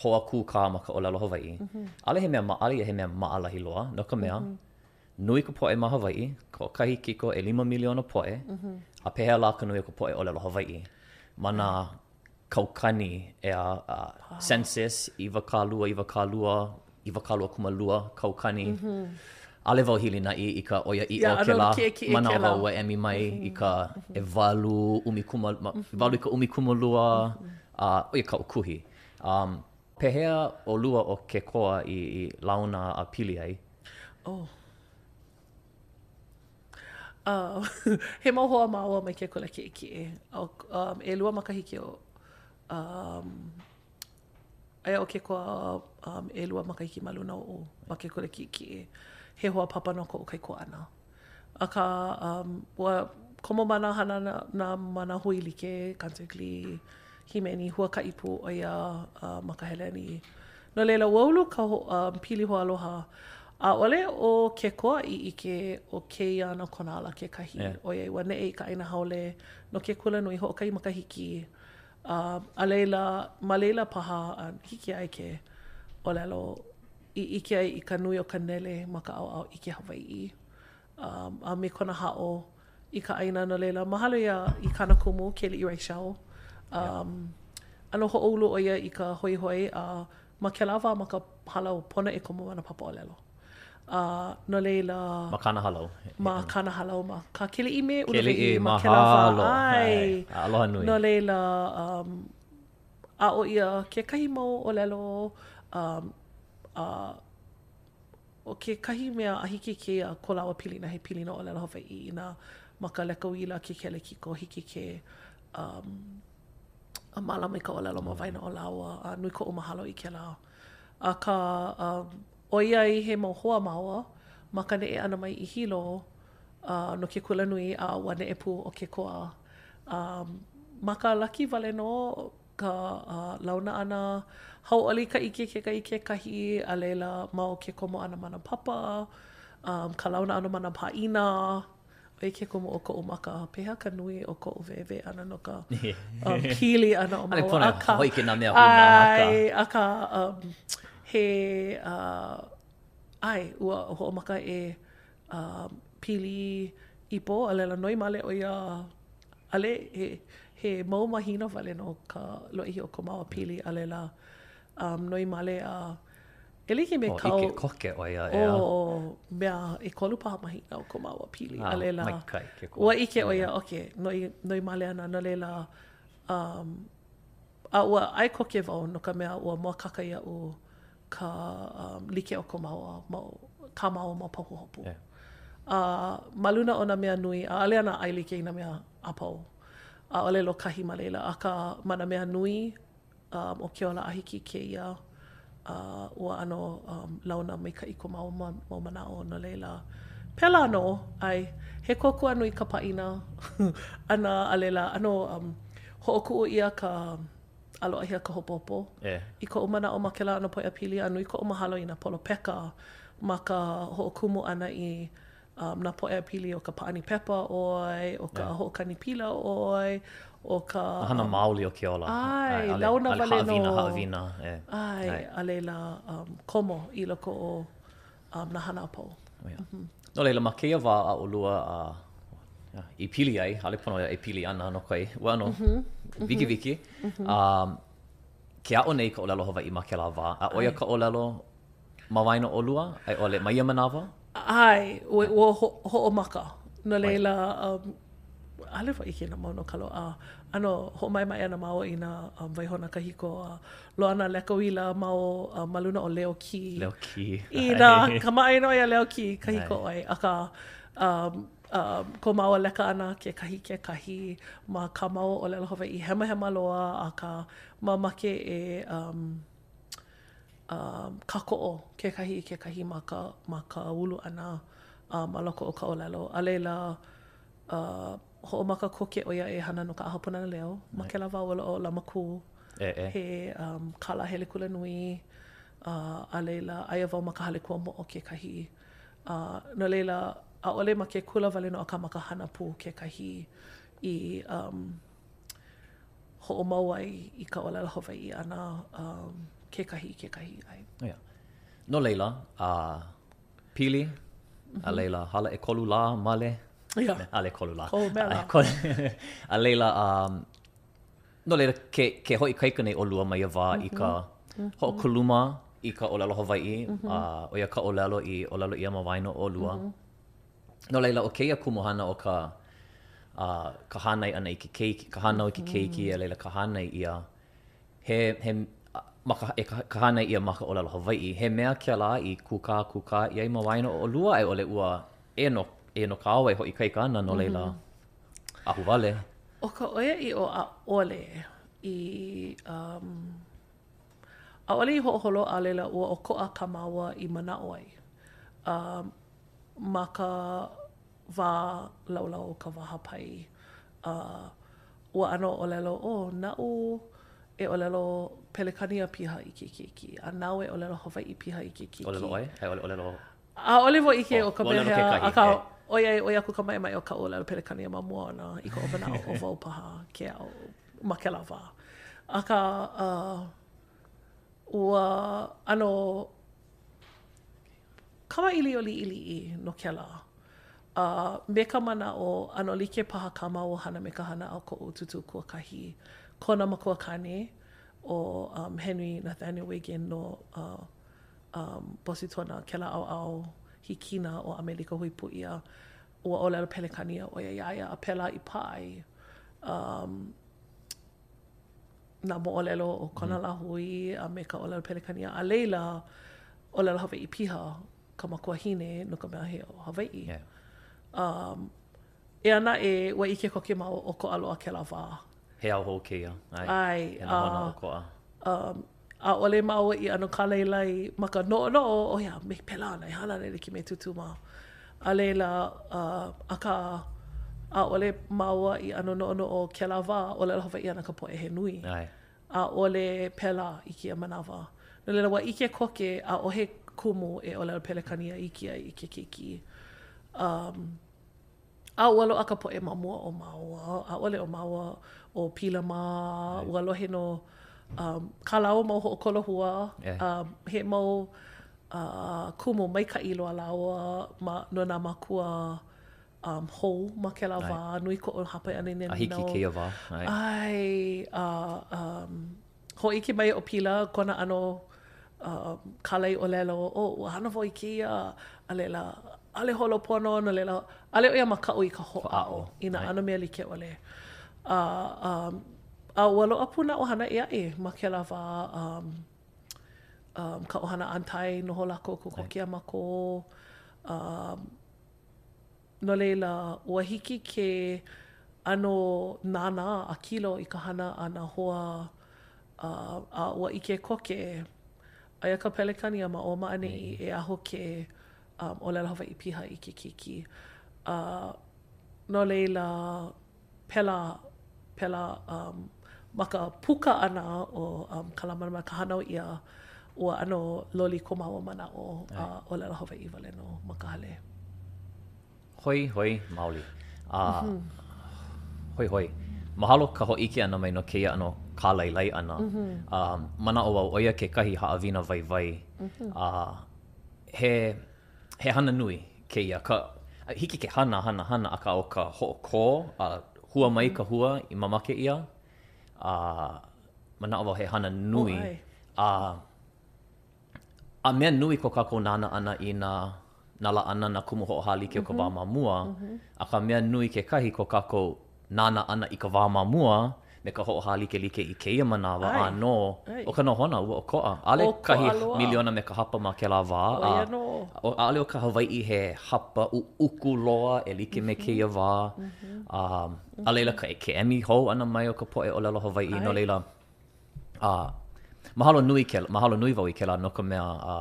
hoa kūkā ma ka ʻōlelo Hawaiʻi, ʻaʻole he mea ma, ʻaʻole ia he mea maʻalahi loa, no ka mea, nui ka poʻe ma Hawaiʻi, hoʻokahi kiko ʻelima miliona poʻe, a pehea lā ka nui o ka poʻe ʻōlelo Hawaiʻi? Ma nā kaukani, ʻeā, census, 20, 20, 22 kaukani. ʻAʻole wau hilinaʻi i ka ʻoiaʻiʻo o kēlā manawa ua emi mai i ka ʻewalu ʻumikūmāwalu i ka ʻumikūmālua, a ʻo ia kaʻu kuhi. Um, pehea ʻolua ʻo Kekoa i, i launa a pili ai? Oh. Uh, he mau hoa māua mai ke kula kiʻekiʻe. Um, ʻelua makahiki o um, Aia ʻo Kekoa um, ʻelua makahiki ma luna oʻu ma ke kula kiʻekiʻe. He hoa papa no koʻu kaikuaʻana. Akā, um, ua komo ma nā hana nā, nā, ma nā hui like, concert glee, hīmeni, huakaʻi pū ʻo ia uh, ma Kaheleni. No laila, ua ulu ka ho, um, pili hoaaloha. ʻAʻole ʻo Kekoa i ʻike ʻo kēia ana kona ala kekahi, Yeah. ʻoiai ua neʻe i ka ʻāina haole no ke kulanui hoʻokahi makahiki. A, a laila, ma laila paha a hiki ai ke ʻōlelo i ʻike ai i ka nui o ka nele ma ka ʻaoʻao ʻike Hawaiʻi um, a me kona haʻo i ka ʻāina. No laila, mahalo ia i kāna kumu, Keliʻi Reichel. Um, ʻano hoʻoulu ʻo ia i ka hoihoi a ma kēlā wā ma ka hālau pono e komo ma nā papa ʻōlelo. A no laila... Ma kāna hālau. Ma kāna hālau, ma kā Keliʻi me Uluwehi. Keliʻi, mahalo. ʻAe. Aloha nui. No laila, um, aʻo ʻia kekahi mau ʻōlelo, um, a ʻo kekahi mea a hiki kēia ko lāua pilina, he pilina ʻōlelo Hawaiʻi inā ma ka leka uila ke kelekiko, hiki ke um, a mālama i ka ʻōlelo ma waena o lāua, a nui koʻu mahalo i kēlā. Akā, um, ʻoiai he mau hoa māua ma ka neʻe ʻana mai i Hilo uh, no ke kulanui a ua neʻe pū ʻo Kekoa. Um, ma ka laki wale nō ka uh, launa ʻana, hauʻoli ka ʻike kekahi i kekahi, a laila ma o ke komo ʻana ma nā papa, um, ka launa ʻana ma nā pāʻina, ʻO ia ke kumu o koʻu maka, pehea ka nui o koʻu wēwē ʻana no ka um, pili ʻana o māua. Akā, hōʻike nā mea huna, akā. Akā, um, he, uh, ʻae, ua hoʻomaka e um, pili ipo, a laila noi male ʻo ia, ʻaʻole, he, he mau mahina wale nō ka lōʻihi o ko māua pili, a laila um, noi male a. E like me kāu. ʻIke koke ʻo ia, ʻeā. Oh, mea, ʻekolu paha mahina o ko māua pili. A laila, maikaʻi ke ua ʻike ʻo ia, okay, noi, noi male ana, no laila, um, a ua ʻae koke wau no ka mea ua mōakāka iaʻu ka um, like o ko māua mau, kā māua mau pahuhopu. Yeah. A ma luna o nā mea nui, ʻaʻole ana ʻae like i nā mea a pau. ʻAʻole lōkahi ma laila, akā ma nā mea nui, um, ʻo ke ola a hiki i kēia, uh, ua ʻano um, launa maikaʻi ko māua mau manaʻo, no laila, pēlā nō, ʻae, he kōkua nui ka pāʻina ʻana, a laila, ʻano um, hoʻokuʻu ʻia ka ʻaloʻahia ka hopohopo. Yeah. I koʻu manaʻo ma kēlā ʻano pōʻaiapili, a nui koʻu mahalo i nā polopeka ma ka hoʻokumu ʻana i um, nā pōʻaiapili o ka pāʻani pepa ʻoe, ʻo ka Yeah. hoʻokani pila ʻoe, ʻo ka... Ka hana maoli o ke ola. ʻAe, ʻAʻole, launa ʻaʻole wale nō. haʻawina, haʻawina, e. ʻAe, ʻAe. a laila, um, komo i loko o um, nā hana a pau. Oh, yeah. No laila, ma kēia wā a ʻolua a, i pili ai, ʻaʻole pono e pili ana no kai, ua ʻano wikiwiki, um, ke aʻo nei ka ʻōlelo Hawaiʻi ma kēlā wā, a ʻo ia ka ʻōlelo Ma waena o ʻolua, a i ʻole, ma ia manawa? ʻAe, ua, ua ho, hoʻomaka. No laila, um, ʻaʻole wau ʻike i nā mau no ka loaʻa. ʻAno hoʻomaʻemaʻe ana māua i nā um, waihona kahiko a loaʻa nā leka uila ma o, uh, ma luna o Leokī. Leokī. I nā kamaʻāina iā Leokī, kahiko ʻoe. Akā, um, um, ko māua leka ʻana kekahi kekahi ma kā māua ʻōlelo Hawaiʻi hemahema loa, akā, mamake e um, um, kākoʻo kekahi i kekahi ma ka, ma ka ulu ʻana uh, ma loko o ka ʻōlelo. A laila, uh, hoʻomaka koke ʻo ia e hana no ka ʻAha Pūnana Leo. Ma kēlā wā ua loaʻa ʻo Lamakū. E, e. He um, kālā hele kulanui, uh, a laila, aia wau ma ka Hale Kuamoʻo kekahi. Uh, no laila, ʻaʻole ma ke kula wale nō akā ma ka hana pū kekahi i um, hoʻomau ai i ka ʻōlelo Hawaiʻi ʻana um, kekahi i kekahi. ʻAe. Oh, yeah. No laila, uh, pili, mm -hmm. a laila, hala ʻekolu lā, male. Yeah. ʻAʻole ʻekolu lā. Kohu mea lā. A laila, um, no laila, ke, ke hoʻoikaika nei ʻolua ma ia wā mm -hmm. i ka mm -hmm. hoʻokuluma i ka ʻōlelo Hawaiʻi, mm -hmm. uh, ʻo ia ka ʻōlelo i ʻōlelo ʻia ma waena o ʻolua. Mm -hmm. No laila, ʻo kēia kumuhana o ka, uh, ka hānai ʻana i ke keiki, ka hānau i ke keiki, a laila ka hānai ʻia, he, he, ma ka, e ka, ka hānai ʻia ma ka ʻōlelo Hawaiʻi, he mea kēlā i kūkākūkā ʻia ai ma waena o ʻolua a i ʻole ua ʻē nō, ʻē nō kāua e hoʻoikaika ana, no laila, ahuwale. ʻO ka ʻoiaʻiʻo, ʻaʻole i, um, ʻaʻole i hoʻoholo a laila ua ʻokoʻa kā māua i manaʻo ai. Um, ma ka wā laulau o ka wā hāpai, a ua ʻano ʻōlelo, oh, naʻu e ʻōlelo Pelekania piha i ke keiki, a nāu e ʻōlelo Hawaiʻi piha i ke keiki. ʻōlelo ʻoe? A i ʻole ʻōlelo? ʻAʻole wau ʻike ʻo ka ʻōlelo pehea, kekahi, akā, e. ʻoiai ʻoi aku ka maʻemaʻe o kaʻu ʻōlelo Pelekania ma mua ona i koʻu manaʻo ʻo wau paha ke aʻo ma kēlā wā. Akā, uh, ua ʻano Kamaʻilio liʻiliʻi no kēlā. A me ka manaʻo, ʻano like paha kā māua hana me ka hana a koʻu tūtū kuakahi, kona makuakāne, ʻo um, Henry Nathaniel Wiggin no uh, um, Bositona, kēlā ʻaoʻao hikina o ʻAmelika Hui Pū ʻIa. Ua ʻōlelo Pelekania ʻo ia iā ia, a pēlā i pā ai um, nā moʻolelo o kona lāhui a me ka ʻōlelo Pelekania, a laila, ʻōlelo Hawaiʻi piha ka makuahine no ka mea he Hawaiʻi. Yeah. Um, eia naʻe, ua ʻike koke māua ʻokoʻa loa kēlā wā. He ao hou kēia. ʻAe. ʻAe. He nohona ʻokoʻa. Um, ʻaʻole māua i ʻano kālailai ma ka noʻonoʻo, ʻo ia, me pēlā ana e hana ana e like me Tūtū mā. A laila, uh, akā, ʻaʻole māua i ʻano noʻonoʻo kēlā wā, ʻōlelo Hawaiʻi ana ka poʻe he nui. ʻAe. ʻAʻole pēlā i kēia manawa. No laila, ua ʻike koke, ʻaʻohe kumu e ʻōlelo Pelekania iki ai i ke keiki. Um, a ua loaʻa ka poʻe ma mua o māua, ʻaʻole ʻo māua ʻo Pila mā, ua lohe nō um, kā lāua mau hoʻokolohua, Yeah. um, he mau uh, kumu maikaʻi loa lāua ma, no nā mākua um, hou ma kēlā wā, nui koʻu hāpai ʻana i nā A hiki i kēia wā. ʻAe. ʻAe, a um, hōʻike mai ʻo Pila kona ʻano um, kālaiʻōlelo, oh, ua hana wau i kēia, a laila, ʻaʻole holo pono, no laila, ʻaʻole ʻo ia makaʻu i ka hoʻāʻo i nā ʻano mea like ʻole. A, um, a ua loaʻa pū nā ʻohana ʻē aʻe ma kēlā wā, um, um, ka ʻohana Antai, noho lākou kokoke iā mākou, um, No laila, ua hiki ke ʻano nānā a kilo i ka hana a nā hoa a, a ua ʻike koke, aia ka Pelekania ma ʻō ma ʻaneʻi e aho ke um, ʻōlelo Hawaiʻi piha i ke keiki. A no laila, pēlā, pēlā um, ma ka puka ʻana o um, Kalamalamala, ka hānau ʻia, ua ʻano loli ko māua manaʻo a ʻōlelo Hawaiʻi wale nō ma ka hale. Hoihoi maoli. A hoihoi. Mahalo ka hōʻike ʻana mai no kēia ʻano kālailai ʻana. A manaʻo wau ʻo ia kekahi haʻawina waiwai. A he he hana nui kēia. Ka, hiki ke hana, hana, hana, akā ʻo ka hoʻokō, a hua mai ka hua i mamake ʻia, a manaʻo wau he hana nui. A, a mea nui ko kākou nānā ʻana i nā, nā laʻana, nā kumu hoʻohālike o ka wā ma mua, akā mea nui kekahi ko kākou nānā ʻana i ka wā ma mua me ka hoʻohālikelike i kēia manawa ʻānō, ʻo ka nohona ua ʻokoʻa. ʻAʻole kahi miliona me ka hapa ma kēlā wā, a ʻaʻole ʻo ka Hawaiʻi he hapa ʻuʻuku loa e like me kēia wā. A, a laila ka, ke emi hou ʻana mai o ka poʻe ʻōlelo Hawaiʻi, no laila, a, mahalo nui kēlā, mahalo nui wau i kēlā no ka mea, a,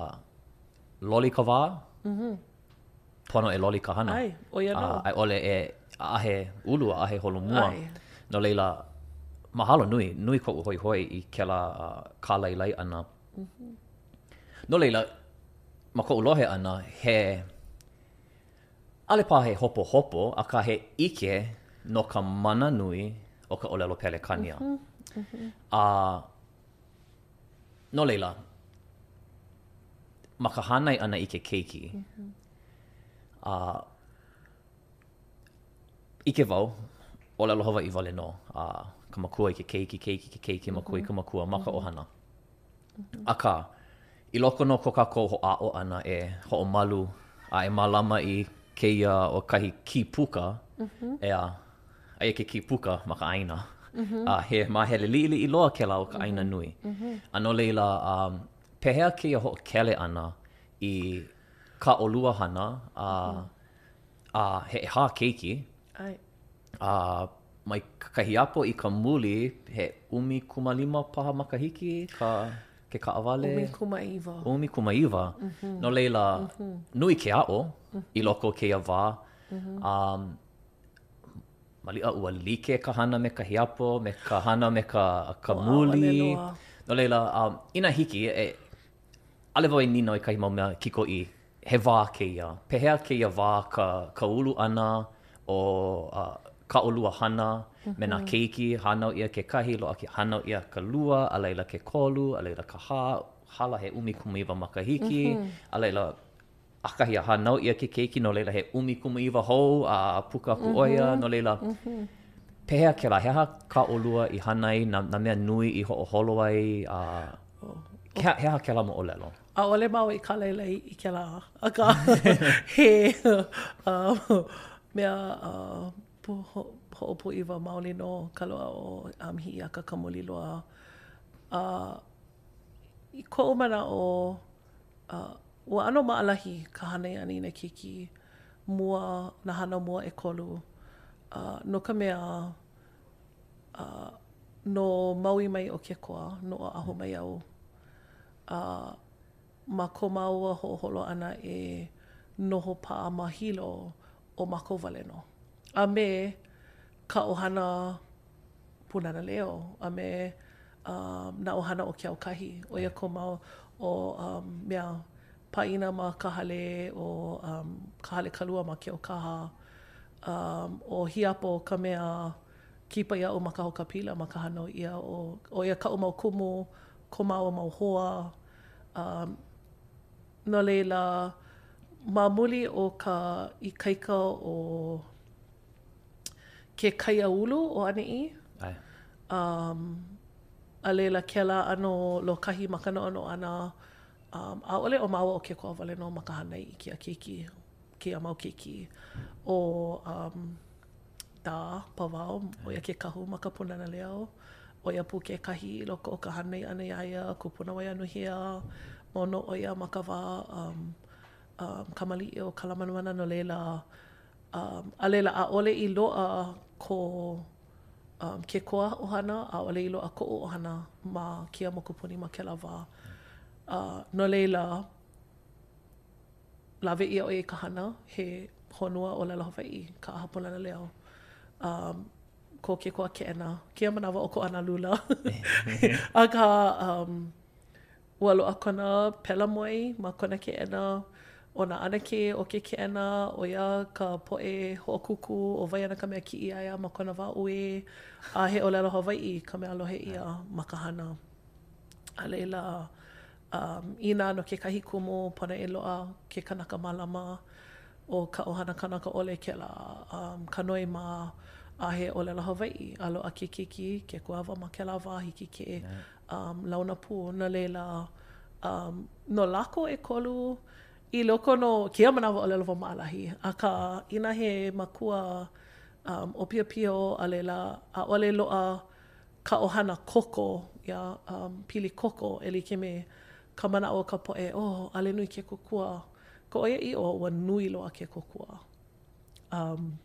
loli ka wā, pono e loli ka hana. ʻAe, ʻo ia nō. A i ʻole e ʻaʻahe ulu, ʻaʻahe holomua. ʻAe. No laila, mahalo nui, nui koʻu hoihoi i kēlā kālailai ʻana. No laila, ma koʻu lohe ʻana, he, ʻaʻole paha he hopohopo, akā he ʻike no ka mana nui o ka ʻōlelo Pelekānia. A no laila, ma ka hānai ʻana i ke keiki, a ʻike wau, ʻōlelo Hawaiʻi wale nō, a ka makua i ke keiki, keiki i ke keiki, makua i ka makua ma ka ʻohana. Akā, i loko nō ko kākou hoʻāʻo ʻana e hoʻomalu a e mālama i kēia ʻo kahi kīpuka, ʻeā, aia ke kīpuka ma ka ʻāina. A he māhele liʻiliʻi loa kēlā o ka ʻāina nui. A no laila, pehea kēia hoʻokele ʻana i kā ʻolua hana a, a he ʻehā keiki, a mai ka hiapo i ka muli, he 15 paha makahiki ka ke kaʻawale? 19. 19. No laila, nui ke aʻo i loko o kēia wā. A Maliʻa ua like ka hana me ka hiapo, me ka hana me ka, ka muli. No laila, um, inā hiki, e, ʻaʻole wau e nīnau i kahi mau mea kikoʻī, he wā kēia. Pehea kēia wā ka, ka ulu ʻana o uh, kā ʻolua hana me nā keiki, hānau ʻia kekahi, loaʻa ke hānau ʻia ka lua, a laila ke kolu, a laila ka hā, hala he 19 makahiki, a laila, ʻAkahi a hānau ʻia ke keiki, no laila he 19 hou a puka aku ʻo ia, no laila, pehea kēlā? He aha kā ʻolua i hana ai, nā, nā mea nui i hoʻoholo ai, a he, he aha kēlā moʻolelo? ʻAʻole māua i kālailai i kēlā, akā he uh, mea uh, hoʻopūʻiwa maoli nō ka loaʻa o um, Hiʻiaka ka muli loa. A uh, i koʻu manaʻo, uh, Ua ʻano maʻalahi ka hānai ʻana i nā keiki mua, nā hānau mua ʻekolu, uh, no ka mea, uh, no Maui mai ʻo Kekoa, no Oʻahu mai au. A ma ko māua hoʻoholo ʻana e noho paʻa ma Hilo, ʻo mākou wale nō. A me ka ʻohana Pūnana Leo a me nā ʻohana o Keaukahi. ʻO ia ko mau o mea pāʻina ma ka hale o ka hale kalua ma Keaukaha. ʻO Hiapo ka mea kipa iaʻu ma ka haukapila ma ka hānau ʻia. ʻO ia kaʻu mau kumu, ko māua mau hoa. No laila, ma muli o ka ikaika o ke kaiāulu o ʻaneʻi. ʻAe. Um, a laila kēlā ʻano lōkahi ma ka noʻonoʻo ʻana. Um, ʻaʻole ʻo māua ʻo Kekoa wale nō ma ka hānai i kēia keiki, kēia mau keiki. ʻO um, Da Pavao, ʻo ia ke kahu ma ka Pūnana Leo. ʻO ia pū kekahi i loko o ka hānai ʻana iā ia, kupuna Waianuhea, mau nō ʻo ia ma ka wā um, um, kamaliʻi o Kalamanamana no laila, um, a laila ʻaʻole i loaʻa ko um, Kekoa ʻohana, ʻaʻole i loaʻa koʻu ʻohana ma kēia mokupuni ma kēlā wā. Uh, no laila, lawe ʻia ʻo ia i ka hana, he honua ʻōlelo Hawaiʻi, ka ʻAha Pūnana Leo. Um, ko Kekoa keʻena, kēia manawa ʻokoʻa nā lula. Akā, um, ua loaʻa kona pela moi ma kona keʻena, ʻo nā ʻanakē o ke keʻena, ʻo ia ka poʻe hoʻokūkū, ʻo wai ana ka mea kiʻi iā ia ma kona wā uē, a he ʻōlelo Hawaiʻi ka mea lohe ʻia ma ka hana. A laila, um, inā no kekahi kumu, pono e loaʻa ke kanaka mālama o ka ʻohana kanaka ʻole kēlā, um, Kanoe mā, a he ʻōlelo Hawaiʻi, a loaʻa ke keiki, ke kuawa ma kēlā wā, hiki ke um, launa pū. No laila, um, no lākou ʻekolu, i loko nō kēia manawa ʻōlelo wau maʻalahi, akā, inā he makua um, ʻōpiopio, a laila, ʻaʻole loaʻa ka ʻohana koko, ia, um, pili koko e like me ka manaʻo o ka poʻe, oh, ʻaʻole nui ke kōkua. Ka ʻoiaʻiʻo, ua nui loa ke kōkua. Um,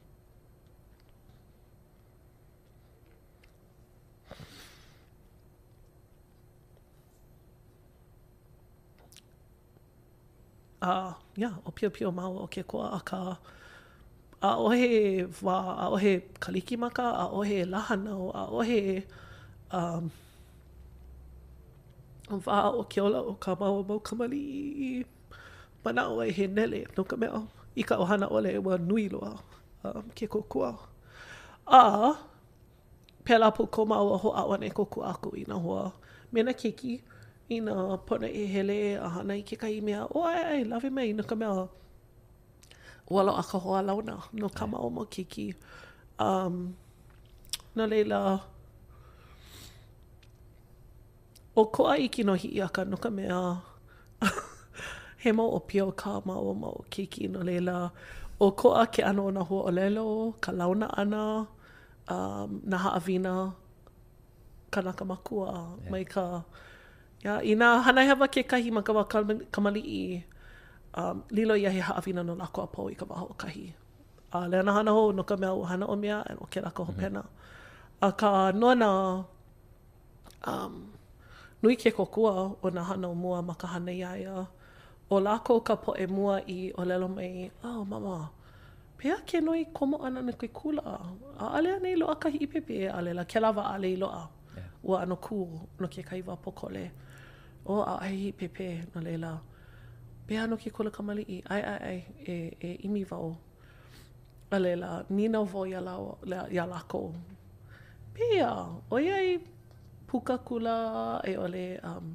A, yeah, ʻōpiopio māua ʻo Kekoa, akā, ʻaʻohe wā, ʻaʻohe Kalikimaka, ʻaʻohe lā hānau, ʻaʻohe um, wā o ke ola o kā māua mau kamaliʻi i manaʻo ai he nele, no ka mea, i ka ʻohana ʻole, ua nui loa um, ke kōkua. A, Pēlā pū ko māua hoʻāʻo ʻana e kōkua aku i nā hoa me nā keiki inā pono e hele a hana i kekahi mea, oh ʻae, ʻae, lawe mai, no ka mea, ua loaʻa ka hoalauna no kā māua mau keiki. Um, no laila, ʻokoʻa iki nō Hiʻiaka no ka mea, he mau ʻōpio kā māua mau keiki, no laila, ʻokoʻa ke ʻano o nā huaʻōlelo, ka launa ʻana, um, nā haʻawina kanaka makua mai ka, yeah, inā hana hewa kekahi ma ka wā kamaliʻi, um, lilo ia he haʻawina no lākou a pau i ka wā hoʻokahi. ʻAʻole ana hana hou no ka mea ua hana ʻo mea, ʻo kēlā ka hopena. Akā, nona, um, nui ke kōkua o nā hānau mua ma ka hānai iā ia. ʻO lākou ka poʻe mua i ʻōlelo mai, Oh, mama, pehea ke noi komo ʻana no ke kula? ʻAʻole anei loaʻa kahi ʻīpēpē? A laila, kēlā wā ʻaʻole i loaʻa. Ua ʻano kū no kekahi wā pōkole. Oh, ʻaʻohe ʻīpēpē, no laila, pehea no ke kula kamaliʻi? ʻAe, ʻae, ʻae, e, e ʻimi wau. A laila, nīnau wau iā lāua, iā lākou, pehea, ʻoiai puka kula a i ʻole um,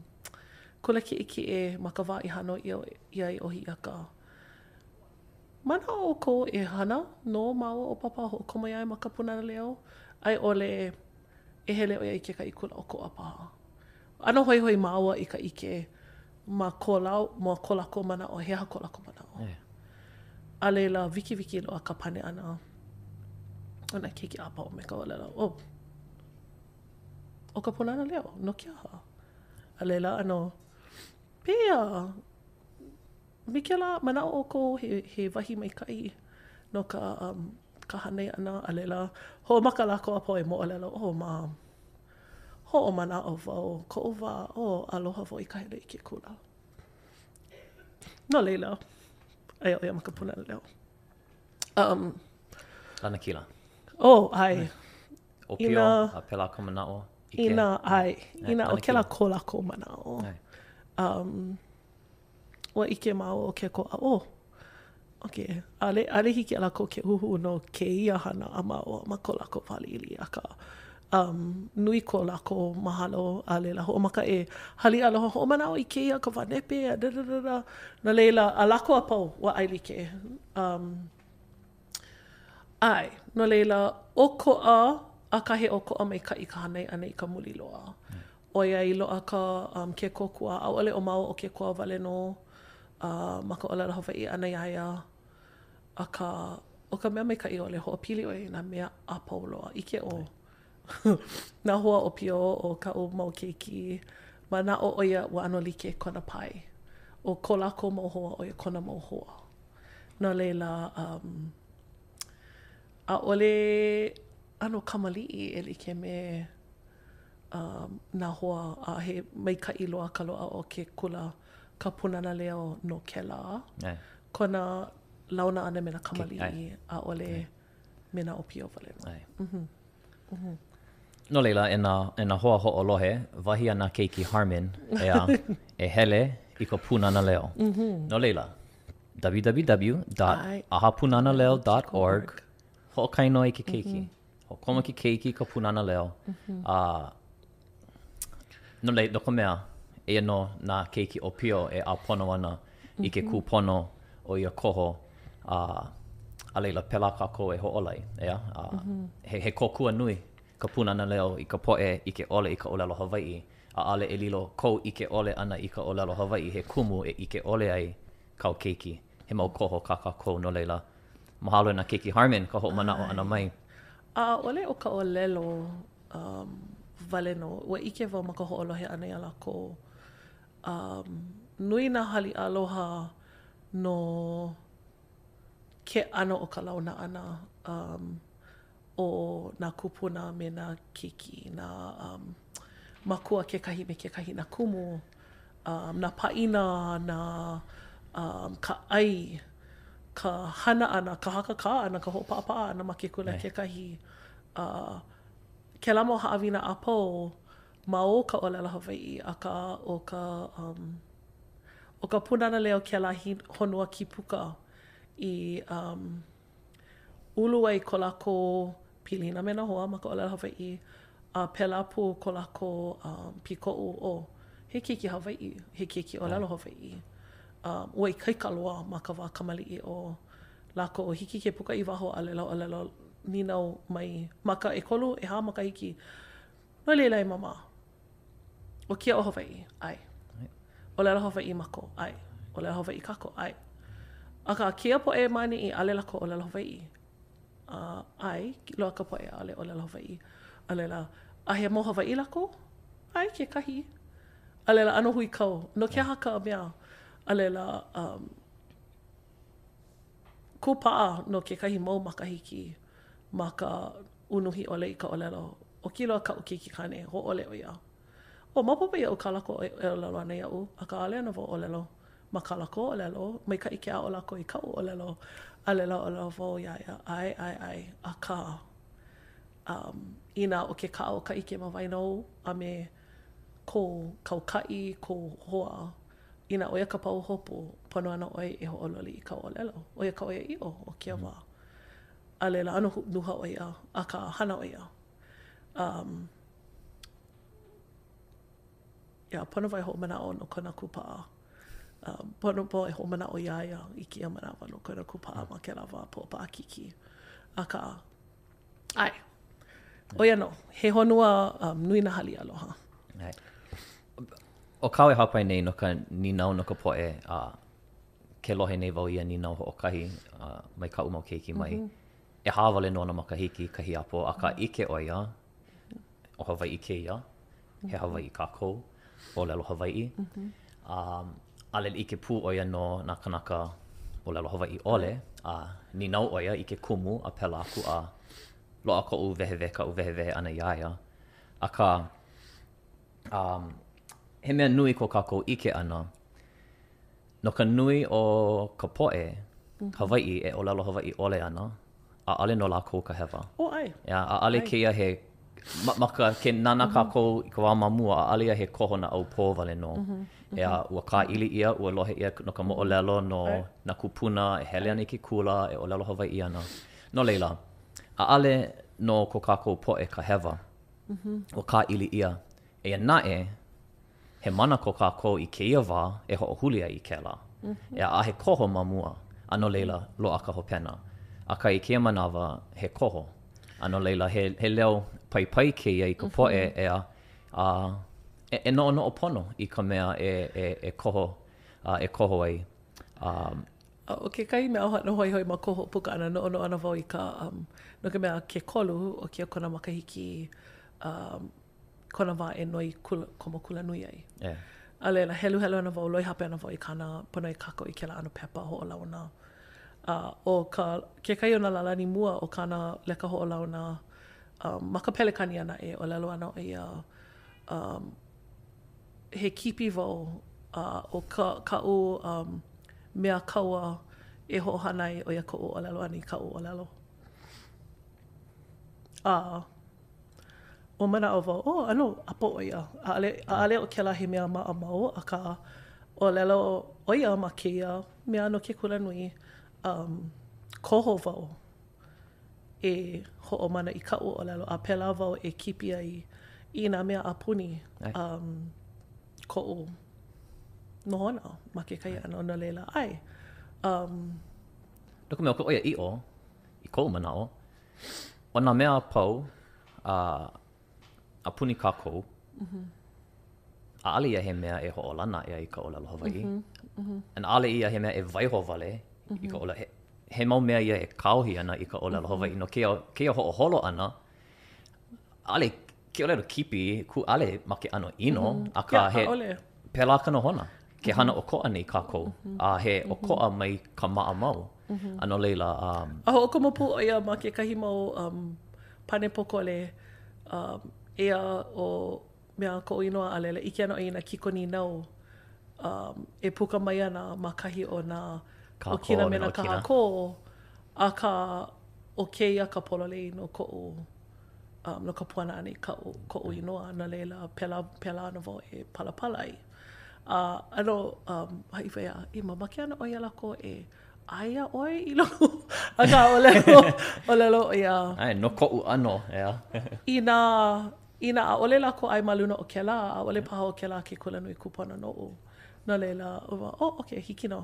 kula kiʻekiʻe ma ka wā i hānau ʻia ai ʻo Hiʻiaka. Manaʻo ʻoukou e hana nō māua ʻo Papa hoʻokomo iā ia ma ka Pūnana Leo, a i ʻole e hele ʻo ia i kekahi kula ʻokoʻa paha. ʻAno hoihoi māua i ka ʻike ma ko lāu, ma ko lākou manaʻo, he aha ko lākou manaʻo. A laila, wikiwiki loa ka pane ʻana o nā keiki a pau me ka ʻōlelo, oh, ʻo ka Pūnana Leo, no ke aha? A laila, ʻano, pehea, me kēlā manaʻo ʻoukou he, he wahi maikaʻi no ka, um, ka hānai ʻana, a laila, hoʻomaka lākou a pau e moʻolelo, oh, ma, hoʻomanaʻo wau, koʻu wā, oh, aloha wau i ka hele i ke kula. No laila, aia ʻo ia ma ka Pūnana Leo. Um, Lanakila. Oh, ʻae. ʻŌpio, a pēlā ka manaʻo. Inā, ʻae. Inā, ʻo kēlā ko lākou manaʻo. Um, ua ʻike māua ʻo Kekoa, oh, okay, ʻaʻole, ʻaʻole hiki iā lākou ke huhū no kēia hana a māua ma ko lākou wā liʻiliʻi, akā, um, nui ko lākou mahalo, a laila hoʻomaka e haliʻa aloha, hoʻomanaʻo i kēia ka wā nepe, a da da da da. No laila, a lākou a pau, ua ʻaelike. Um, ʻae, no laila, ʻokoʻa, akā he ʻokoʻa maikaʻi ka hānai ʻana i ka muli loa. ʻOiai loaʻa ka um, ke kōkua, ʻaʻole ʻo māua ʻo ke koa wale nō uh, ma ka ʻōlelo Hawaiʻi ʻana iā ia. Akā, ʻo ka mea maikaʻi ʻole, hoʻopili ʻo ia i nā mea a pau loa. ʻIke ʻo nā hoa ʻōpio o kaʻu mau keiki, manaʻo ʻo ia ua ʻano like kona pae. ʻO ko lākou mau hoa, ʻo ia kona mau hoa. No laila, um, ʻaʻole ʻano kamaliʻi e like me um, nā hoa, a he maikaʻi loa ka loaʻa o ke kula ka Pūnana Leo no kēlā. Kona launa ʻana me nā kamaliʻi, ʻaʻole me nā ʻōpio wale nō. Mm -hmm. No laila, e nā, e nā hoa hoʻolohe, wahi a nā keiki Harman, ʻeā, e hele i ka Pūnana Leo. Mm -hmm. No laila, www.ahapunanaleo.org Hoʻokainoa i ke keiki. Mm -hmm. Hoʻokomo ke keiki i ka Pūnana Leo. Mm -hmm. A no, le, no ka mea, eia nō nā keiki ʻōpio e ʻāpono ana i ke mhm. kūpono o ia koho, a, a laila, pēlā kākou e hoʻōla ai, ʻeā? A, mm -hmm. he, he kōkua nui ka Pūnana Leo i ka poʻe ʻike ʻole i ka ʻōlelo Hawaiʻi. ʻAʻole e lilo kou ʻike ʻole ʻana i ka ʻōlelo Hawaiʻi he kumu e ʻike ʻole ai kāu keiki. He mau koho kā kākou, no laila, mahalo e nā keiki Harman ka hoʻomanaʻo ʻana mai. ʻAʻole ʻo ka ʻōlelo um, wale nō. Ua ʻike wau ma ka hoʻolohe ʻana iā lākou. Um, nui nā haliʻa aloha no ke ʻano o ka launa ʻana um, o nā kūpuna me nā keiki, nā um, makua kekahi me kekahi, nā kumu, um, nā pāʻina, nā um, ka ʻai, ka hana ʻana, ka hakakā ʻana, ka hoʻopaʻapaʻa ʻana ma ke kula kekahi. Uh, kēlā mau haʻawina a pau ma o ka ʻōlelo Hawaiʻi, akā ʻo ka um, ʻo ka Pūnana Leo kēlā honua kīpuka i um, ulu ai ko lākou pilina me nā hoa ma ka ʻōlelo Hawaiʻi, a pēlā pū ko lākou um, pikoʻu, oh, he keiki Hawaiʻi, he keiki ʻōlelo Hawaiʻi. Um, ua ikaika loa ma ka wā kamaliʻi o lākou. Hiki ke puka i waho a laila ʻōlelo nīnau mai ma ka ʻekolu, ʻehā makahiki, no laila e Māmā, ʻO kēia ʻo Hawaiʻi, ʻae. ʻŌlelo Hawaiʻi mākou, ʻae. ʻŌlelo Hawaiʻi kākou, ʻae. Akā, kēia poʻe ma ʻaneʻi, ʻaʻole lākou ʻōlelo Hawaiʻi. Uh, ʻae, loa ka poʻe ʻaʻole ʻōlelo Hawaiʻi. A laila, a he mau Hawaiʻi lākou? ʻAe, kekahi. A laila, ʻano huikau. No ke aha ka mea? A laila, um, kūpaʻa no kekahi mau makahiki ma ka unuhi ʻole i ka ʻōlelo. Oki loa kaʻu keiki kāne, hōʻole ʻo ia. Oh, maopopo iaʻu kā lākou e ʻōlelo ana iaʻu, akā ʻaʻole ana wau ʻōlelo ma kā lākou ʻōlelo, maikaʻi ke aʻo lākou i kaʻu ʻōlelo, a laila ʻōlelo wau iā ia, ʻae, ʻae, ʻae, akā, um, inā ʻo ke kaʻa o ka ʻike ma waena ou a me kou kaukaʻi, kou hoa, inā ʻo ia ka pahuhopu, pono ana ʻoe e hoʻololi i kāu ʻōlelo. ʻO ia ka ʻoiaʻiʻo o kēia wā. A laila, ʻano nuha ʻo ia, akā, hana ʻo ia. Um, yeah, pono wau e hoʻomanaʻo no kona kūpaʻa. Um, pono wau e hoʻomanaʻo iā ia i kēia manawa no kona kūpaʻa ma kēlā wā poʻopaʻakikī. Akā, ʻae. ʻO ia nō, he honua um, nui nā haliʻa aloha. ʻAe. ʻO kāu e hāpai nei no ka nīnau no ka poʻe, a ke lohe nei wau ia nīnau hoʻokahi uh, mai kaʻu mau keiki mai. Mm -hmm. ʻEhā wale nō nā makahiki ka hiapo, akā ʻike ʻo ia, ʻo Hawaiʻi kēia, he Hawaiʻi kākou, ʻōlelo Hawaiʻi. Mm -hmm. um, a laila ʻike pū ʻo ia no nā kanaka ʻōlelo Hawaiʻi ʻole, a nīnau ʻo ia i ke kumu a pēlā aku a loaʻa koʻu wehewehe, kaʻu wehewehe ʻana iā ia. Akā, um, he mea nui ko kākou ʻike ʻana no ka nui o ka poʻe Hawaiʻi e ʻōlelo Hawaiʻi ʻole ana, ʻaʻole no lākou ka hewa. Oh, ʻae. Yeah, ʻaʻole kēia he, ma, ma ka, ke nānā kākou i ka wā ma mua, ʻaʻole ia he koho naʻaupō wale nō. ʻEā, ua kāʻili ʻia, ua lohe ʻia no ka moʻolelo no nā kūpuna e hele ana i ke kula, e ʻōlelo Hawaiʻi ana. No laila, ʻaʻole no ko kākou poʻe ka hewa. Ua kāʻili ʻia. Eia naʻe, he mana ko kākou i kēia wā e hoʻohuli ai i kēlā. ʻEā, a he koho ma mua, a no laila, loaʻa ka hopena. Akā i kēia manawa, he koho. A no laila, he, he leo paipai kēia i ka poʻe, ʻeā, a. e, e noʻonoʻo pono i ka mea e, e, e koho, uh, e koho ai. Um, A ʻo kekahi mea ʻano hoihoi ma koʻu hoʻopuka ʻana, noʻonoʻo ana wau i ka, um, no ka mea, ke kolu o kēia kona makahiki, um, kona wā e noi kula, komo kulanui ai. Yeah. A laila, heluhelu ana wau, lohe hape ana wau i kāna pono e kākau i kēlā ʻano pepa hoʻolauna. A ʻo ka, kekahi o nā lālani mua o kāna leka hoʻolauna, um, ma ka Pelekānia naʻe, ʻōlelo ana ʻo ia, um, he kipi wau, a ʻo ka, kaʻu um, mea kaua e hoʻohana ai, ʻo ia koʻu ʻōlelo ʻana i kaʻu ʻōlelo. A ua manaʻo wau, oh, ʻano ʻapo ʻo ia. ʻAʻole, ʻaʻole ʻo kēlā he mea maʻamau, akā, ʻōlelo ʻo ia ma kēia mea no ke kulanui, um, koho wau e hoʻomana i kaʻu ʻōlelo, a pēlā wau e kipi ai i nā mea a puni um, koʻu nohona ma kekahi ʻano, no laila, ʻae. Um, no ka mea, ʻo ka ʻoiaʻiʻo, i koʻu manaʻo, ʻo nā mea a pau a, a puni kākou, mm -hmm. ʻaʻole ia he mea e hoʻolana aʻe ai i ka ʻōlelo Hawaiʻi. Mm -hmm. And ʻaʻole ia he mea e waiho wale mm -hmm. i ka ʻōlelo. He, he mau mea ia e kāohi ana i ka ʻōlelo mm -hmm. Hawaiʻi. No kēia, kēia hoʻoholo ʻana, ʻaʻole ke ʻōlelo kipi, kū ʻaʻole ma ke ʻano ʻino, mm -hmm. akā yeah, he, ʻaʻole. pēlā ka nohona. Ke hana ʻokoʻa nei kākou, mm -hmm. a he mm-hmm. ʻokoʻa mai ka maʻamau. Mm -hmm. A no laila... Um, a hoʻokomo pū ʻo ia ma kekahi mau um, pane pōkole, um, eia ʻo mea koʻu inoa a laila ʻike ana ʻo ia i nā kiko nīnau um, e puka mai ana ma kahi o nā ʻokina me nā kahakō, akā ʻo kēia ka pololei no koʻu um, no ka puana ʻana i kaʻu, koʻu inoa, no laila, pēlā, pēlā ana wau e palapala ai. A ʻano um, haʻi wau iā, e mamake ana ʻoe iā lākou e ʻae iā ʻoe i loko, akā ʻōlelo, ʻōlelo ʻo ia. ʻAe, no koʻu ʻano, ʻeā. Inā, inā ʻaʻole lākou ʻae ma luna o kēlā, ʻaʻole paha ʻo kēlā ke kulanui kūpono noʻu. No laila, ua, oh, okay, hiki nō.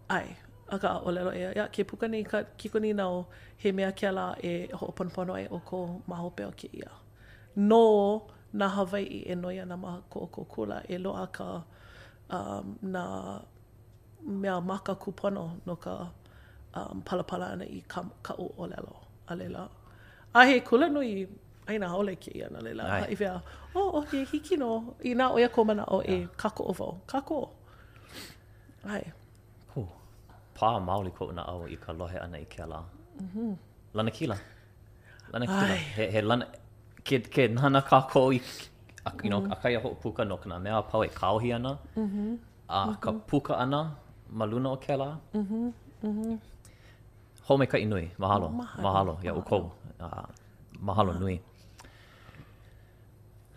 ʻAe. Akā, ʻōlelo ʻo ia, ia, ke puka nei ka kiko nīnau, he mea kēlā e hoʻoponopono ai ʻoukou ma hope o kēia. No nā Hawaiʻi e noi ana ma ko ʻoukou kula, e loaʻa ka, um, nā mea maka kūpono no ka um, palapala ʻana i ka, kaʻu ʻōlelo. A laila, a he kulanui ʻāina haole kēia, no laila, haʻi wea, oh, okay, hiki nō, inā ʻo ia kou manaʻo e kākoʻo wau, kākoʻo. ʻAe. Huh. Pā maoli koʻu naʻau i ka lohe ʻana i kēlā. Mm -hmm. Lanakila. Lanakila. He, he lana, ke, ke nānā kākou i, a, you know, mm -hmm. ʻakahi a hoʻopuka no nā mea a pau e kāohi ana, mm -hmm. a mm -hmm. ka puka ʻana ma luna o kēlā. Mm -hmm. Mm -hmm. Hoʻomaikaʻi nui. Mahalo. Mahalo, mahalo iā ʻoukou. Uh, mahalo nui.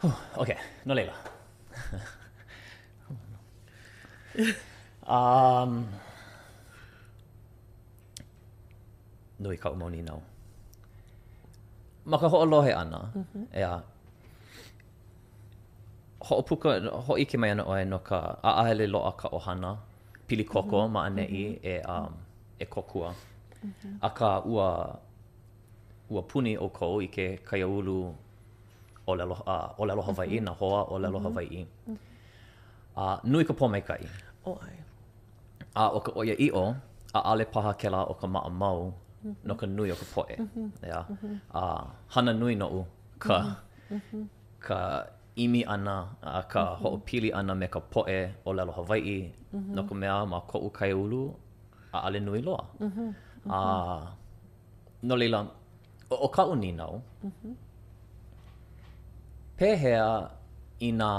Huh, okay, no laila. um, nui kaʻu mau nīnau. Ma ka hoʻolohe ʻana, mm -hmm. ʻeā, hoʻopuka, hōʻike mai ana ʻoe no ka ʻaʻole loaʻa ka ʻohana pili koko mm -hmm. ma ʻaneʻi mm -hmm. e, um, e kōkua. Mm -hmm. Akā, ua, ua puni ʻoukou i ke kaiāulu ʻōlelo, uh, ʻōlelo Hawaiʻi, mm -hmm. nā hoa ʻōlelo mm -hmm. Hawaiʻi. A nui ka pōmaikaʻi. Oh, ʻae. A ʻo ka ʻoiaʻiʻo, ʻaʻole paha kēlā ʻo ka maʻamau mm -hmm. no ka nui o ka poʻe. Mm -hmm. ʻEā. Mm -hmm. A hana nui noʻu ka, mm -hmm. ka ʻimi ʻana a ka mm -hmm. hoʻopili ʻana me ka poʻe ʻōlelo Hawaiʻi mm -hmm. no ka mea ma koʻu kaiāulu ʻaʻole nui loa. Mm -hmm. A no laila, ʻo kaʻu nīnau, mm -hmm. pehea inā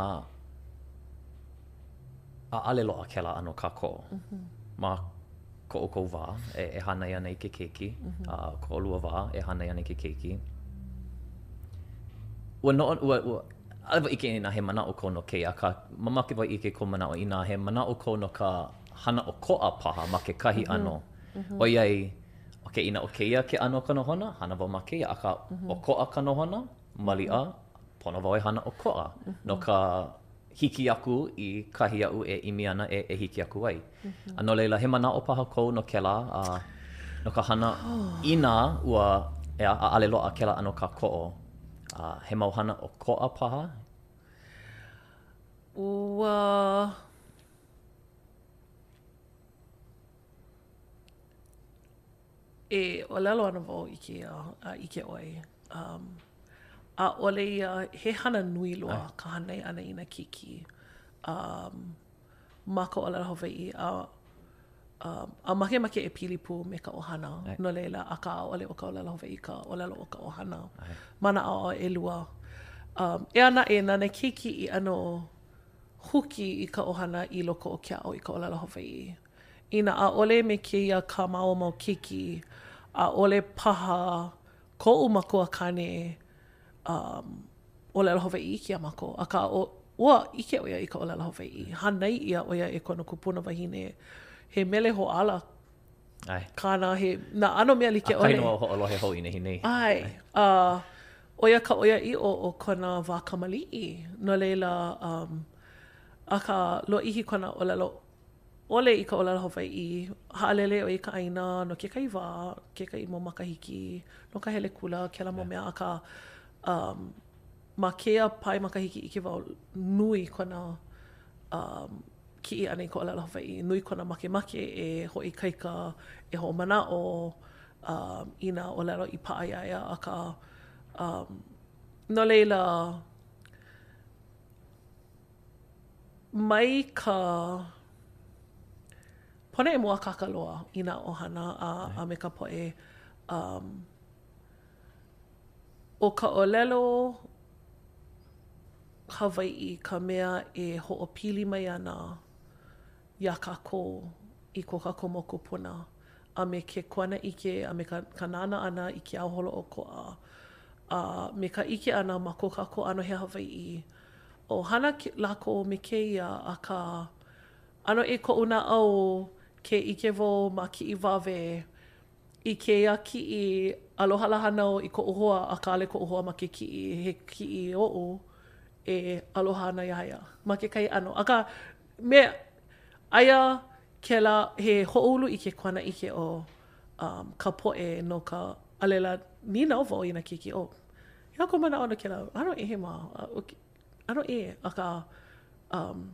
ʻaʻole loaʻa kēlā ʻano kākoʻo mm -hmm. ma ko ʻoukou wā e, e hānai ana i ke keiki, mm -hmm. a ko ʻolua wā e hānai ana i ke keiki. Ua no, ua, ua, ʻaʻole wau ʻike inā he manaʻo kou no kēia, akā, mamake wau ʻike kou manaʻo inā he manaʻo kou no ka hana ʻokoʻa paha ma kekahi mm -hmm. ʻano, mm -hmm. ʻoiai, okay, inā ʻo kēia ke ʻano o ka nohona, hana wau ma kēia, akā, mm -hmm. ʻokoʻa ka nohona, maliʻa, pono wau e hana ʻokoʻa mm -hmm. no ka hiki aku i kahi aʻu e ʻimi ana e, e hiki aku ai. Mm -hmm. A no laila, he manaʻo paha kou no kēlā, a no ka hana oh. inā ua, ʻeā, ʻaʻole loaʻa kēlā ʻano kākoʻo, a he mau hana ʻokoʻa paha? Ua E ʻōlelo ana wau i kēia a ʻike ʻoe, um, ʻaʻole ia he hana nui loa ka hānai ʻana i nā keiki um, ma ka ʻōlelo Hawaiʻi a, um, a makemake e pili pū me ka ʻohana. No laila, akā ʻaʻole ʻo ka ʻōlelo Hawaiʻi ka ʻōlelo o ka ʻohana ma nā ʻaoʻao ʻelua. Um, eia naʻe, na nā keiki i ʻano huki i ka ʻohana i loko o ke aʻo i ka ʻōlelo Hawaiʻi. Inā ʻaʻole me kēia kā māua mau keiki, ʻaʻole paha koʻu makuakāne um, ʻōlelo Hawaiʻi iki iā mākou, akā ʻo, ua ʻike ʻo ia i ka ʻōlelo Hawaiʻi. Hānai ʻia ʻo ia e kona kupuna wahine. He mele hoʻāla kāna, he nā ʻano mea like ʻole. ʻAkahi nō a hoʻolohe hou i nehinei. ʻAe. A ʻo ia ka ʻoiaʻiʻo o kona wā kamaliʻi. No laila, um, akā, lōʻihi kona ʻōlelo ʻole i ka ʻōlelo Hawaiʻi, haʻalele ʻo ia i ka ʻāina no kekahi wā, kekahi mau makahiki, no ka hele kula, kēlā mau mea, akā, um, ma kēia pae makahiki ʻike wau, nui kona um, kiʻi ʻana i ka ʻōlelo Hawaiʻi, nui kona makemake e hoʻoikaika, e hoʻomanaʻo um, i nā ʻōlelo i paʻa iā ia, akā, um, no laila, Mai ka pono e mōakāka loa i nā ʻohana a, a me ka poʻe um, ʻo ka ʻōlelo Hawaiʻi ka mea e hoʻopili mai ana iā kākou i ko kākou mau kūpuna a me ke kuanaʻike a me ka, ka nānā ʻana i ke ao holoʻokoʻa a me ka ʻike ʻana ma ko kākou ʻano he Hawaiʻi. ʻO hana lākou me kēia, akā, ʻano ʻē koʻu naʻau ke ʻike wau ma kiʻiwawe i kēia kiʻi aloha lā hānau i koʻu hoa, akā ʻaʻole koʻu hoa ma ke kiʻi, he kiʻi oʻu e aloha ana iā ia ma kekahi ʻano. Akā, me, aia kēlā he hoʻoulu i ke kuanaʻike o um, ka poʻe no ka, a laila, nīnau wau i nā keiki, oh, He aha kou manaʻo no kēlā? ʻAno ʻē ma, ʻano ʻē, akā, um,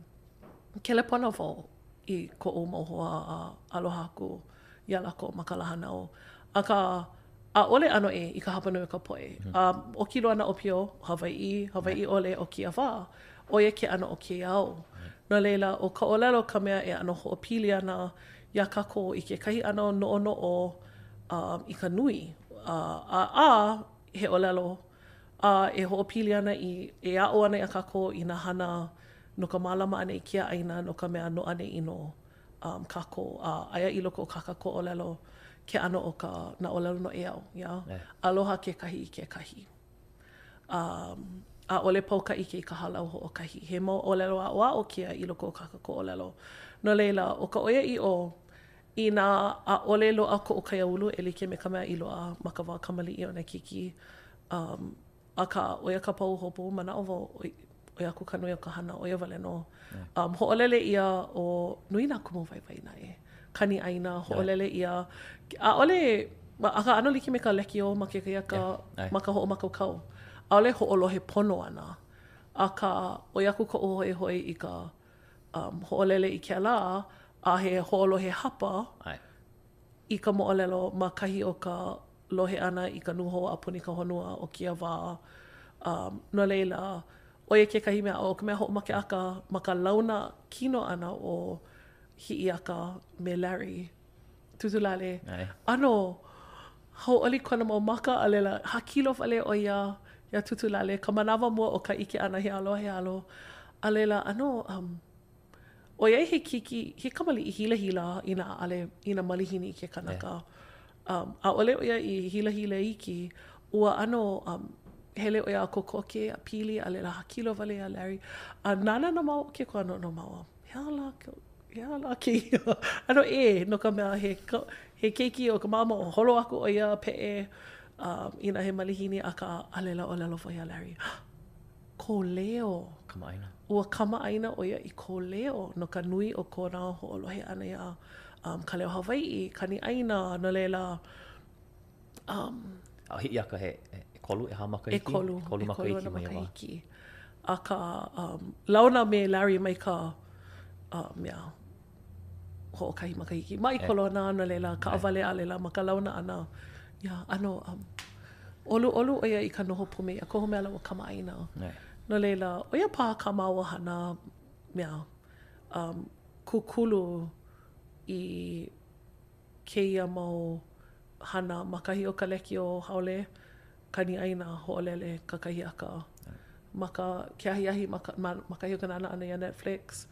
kelepona wau i koʻu mau hoa a aloha aku iā lākou ma ka lā hānau. Akā, ʻaʻole ʻano ʻē i ka hapanui o ka poʻe. A oki loa nā ʻōpio, Hawaiʻi, Hawaiʻi ʻole o kēia wā, ʻo ia ke ʻano o kēia au. No laila, ʻo ka ʻōlelo ka mea e ʻano hoʻopili ana iā kākou i kekahi ʻano noʻonoʻo um, i ka nui. A, a, a he ʻōlelo, a e hoʻopili ana i, e aʻo ana iā kākou i nā hana no ka mālama ʻana i kēia ʻāina no ka mea no ʻaneʻi nō um, kākou. A aia i loko o kā kākou ʻōlelo ke ʻano o ka, nā ʻōlelo noʻeau, yeah? Yeah. Aloha kekahi i kekahi. Um, ʻaʻole pau ka ʻike i ka hālau hoʻokahi. He mau ʻōlelo aʻoaʻo kēia i loko o kā kākou ʻōlelo. No laila, ʻo ka ʻoiaʻiʻo, Inā ʻaʻole loaʻa koʻu kaiāulu e like me ka mea i loaʻa ma ka wā kamaliʻi o nā keiki, um, akā, ʻo ia ka pahuhopu, manaʻo wau, ʻoi aku ka nui o ka hana, ʻo ia wale nō. Um, hoʻolele ʻia ʻo, nui nā kumu waiwai naʻe, kani ʻāina, hoʻolele ʻia, ʻaʻole, akā ʻano like me ka lekiō ma kekahi aka, ma ka hoʻomākaukau. ʻAʻole hoʻolohe pono ana, akā, ʻoi aku koʻu hoihoi i ka um, hoʻolele i kēlā, a he hoʻolohe hapa ʻAe. i ka moʻolelo ma kahi o ka lohe ʻana i ka nūhou a puni ka honua o kēia wā. Um, no laila, ʻo ia kekahi mea, ʻo ka mea hoʻomakeʻaka ma ka launa kino ʻana o Hiʻiaka me Larry Tūtūlale, ʻano hauʻoli kona mau maka, a laila, hākilo wale ʻo ia iā Tūtūlale, ka manawa mua o ka ʻike ʻana he alo he alo, a laila, ʻano, um, ʻoiai he keiki, he kamaliʻi hilahila inā ʻaʻole, inā malihini ke kanaka, um, ʻaʻole ʻo ia i hilahila iki, ua ʻano, um, hele ʻo ia a kokoke, a pili, a laila hākilo wale iā Larry, a nānā nā māua, ke koa no māua, he aha lā, he aha lā kēia? ʻAno ʻē, no ka mea, he, he keiki o ka māmā, holo aku ʻo ia, peʻe, um, inā he malihini, akā, a laila ʻōlelo wau iā Larry, kou leo. Kamaʻāina. Ua kamaʻāina ʻo ia i kou leo no ka nui o kona hoʻolohe ʻana iā um, ka leo Hawaiʻi, kani ʻāina, no laila, um, A Hiʻiaka he ʻekolu, ʻehā makahiki? ʻEkolu. ʻEkolu makahiki ma ia wā. Akā, um, launa me Larry mai ka uh, mea hoʻokahi makahiki mai kolona, no laila, kaʻawale a laila ma ka launa ʻana, yeah, ʻano um, ʻoluʻolu ʻo ia i ka noho pū me ia, kohu mea lā ua kamaʻāina. No laila, ʻo ia paha kā māua hana mea, um, kūkulu i kēia mau hana ma kahi o ka lekiō haole, kani ʻaina hoʻolele kakahiaka. Ma ka ke ahiahi ma ka, ma, ma kahi o ka nānā ʻana iā Netflix,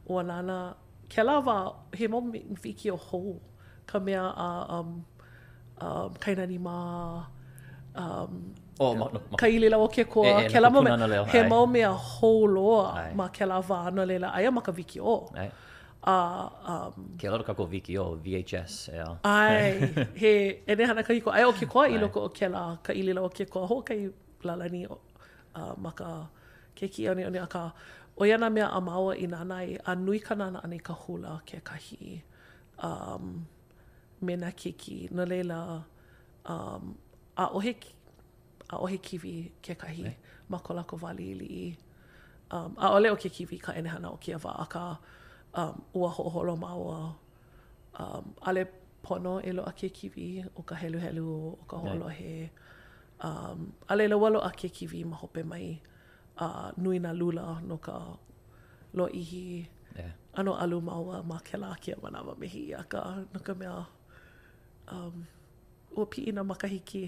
ua nānā, kēlā wā, he mau wikiō hou ka mea a um, um, Kainani mā, um, Oh, ma, ma, Ka ʻIli Lau O Ke Koa, e, e, kēlā mau mea, mea, he mau mea hou loa ma kēlā wā, no laila, aia ma ka wikiō. A, um. Kēlā no kākou wikiō, VHS, ʻeā. ʻAe, he ʻenehana kahiko. Aia ʻo ke koa i loko o kēlā, ka ʻili lau o ke koa, hoʻokahi lālani uh, ma ka ke kiʻiʻoniʻoni, akā, ʻo ia nā mea a māua i nānā ai, a nui ka nānā ʻana i ka hula kekahi um, me nā keiki. No laila, um, ʻaʻohe, ʻaʻohe kīwī kekahi ma ko lākou wā liʻiliʻi. Um, ʻaʻole ʻo ke kīwī ka ʻenehana o kēia wā, akā, um, ua hoʻoholo māua, um, ʻaʻole pono e loaʻa ke kīwī ʻo ka heluhelu, ʻo ka hoʻolohe. Um, a laila ua loaʻa ke kīwī ma hope mai, a uh, nui nā lula no ka lōʻihi. Yeah. ʻAno alu māua ma kēlā kēia manawa me Hiʻiaka, no ka mea, um, ua piʻi nā makahiki.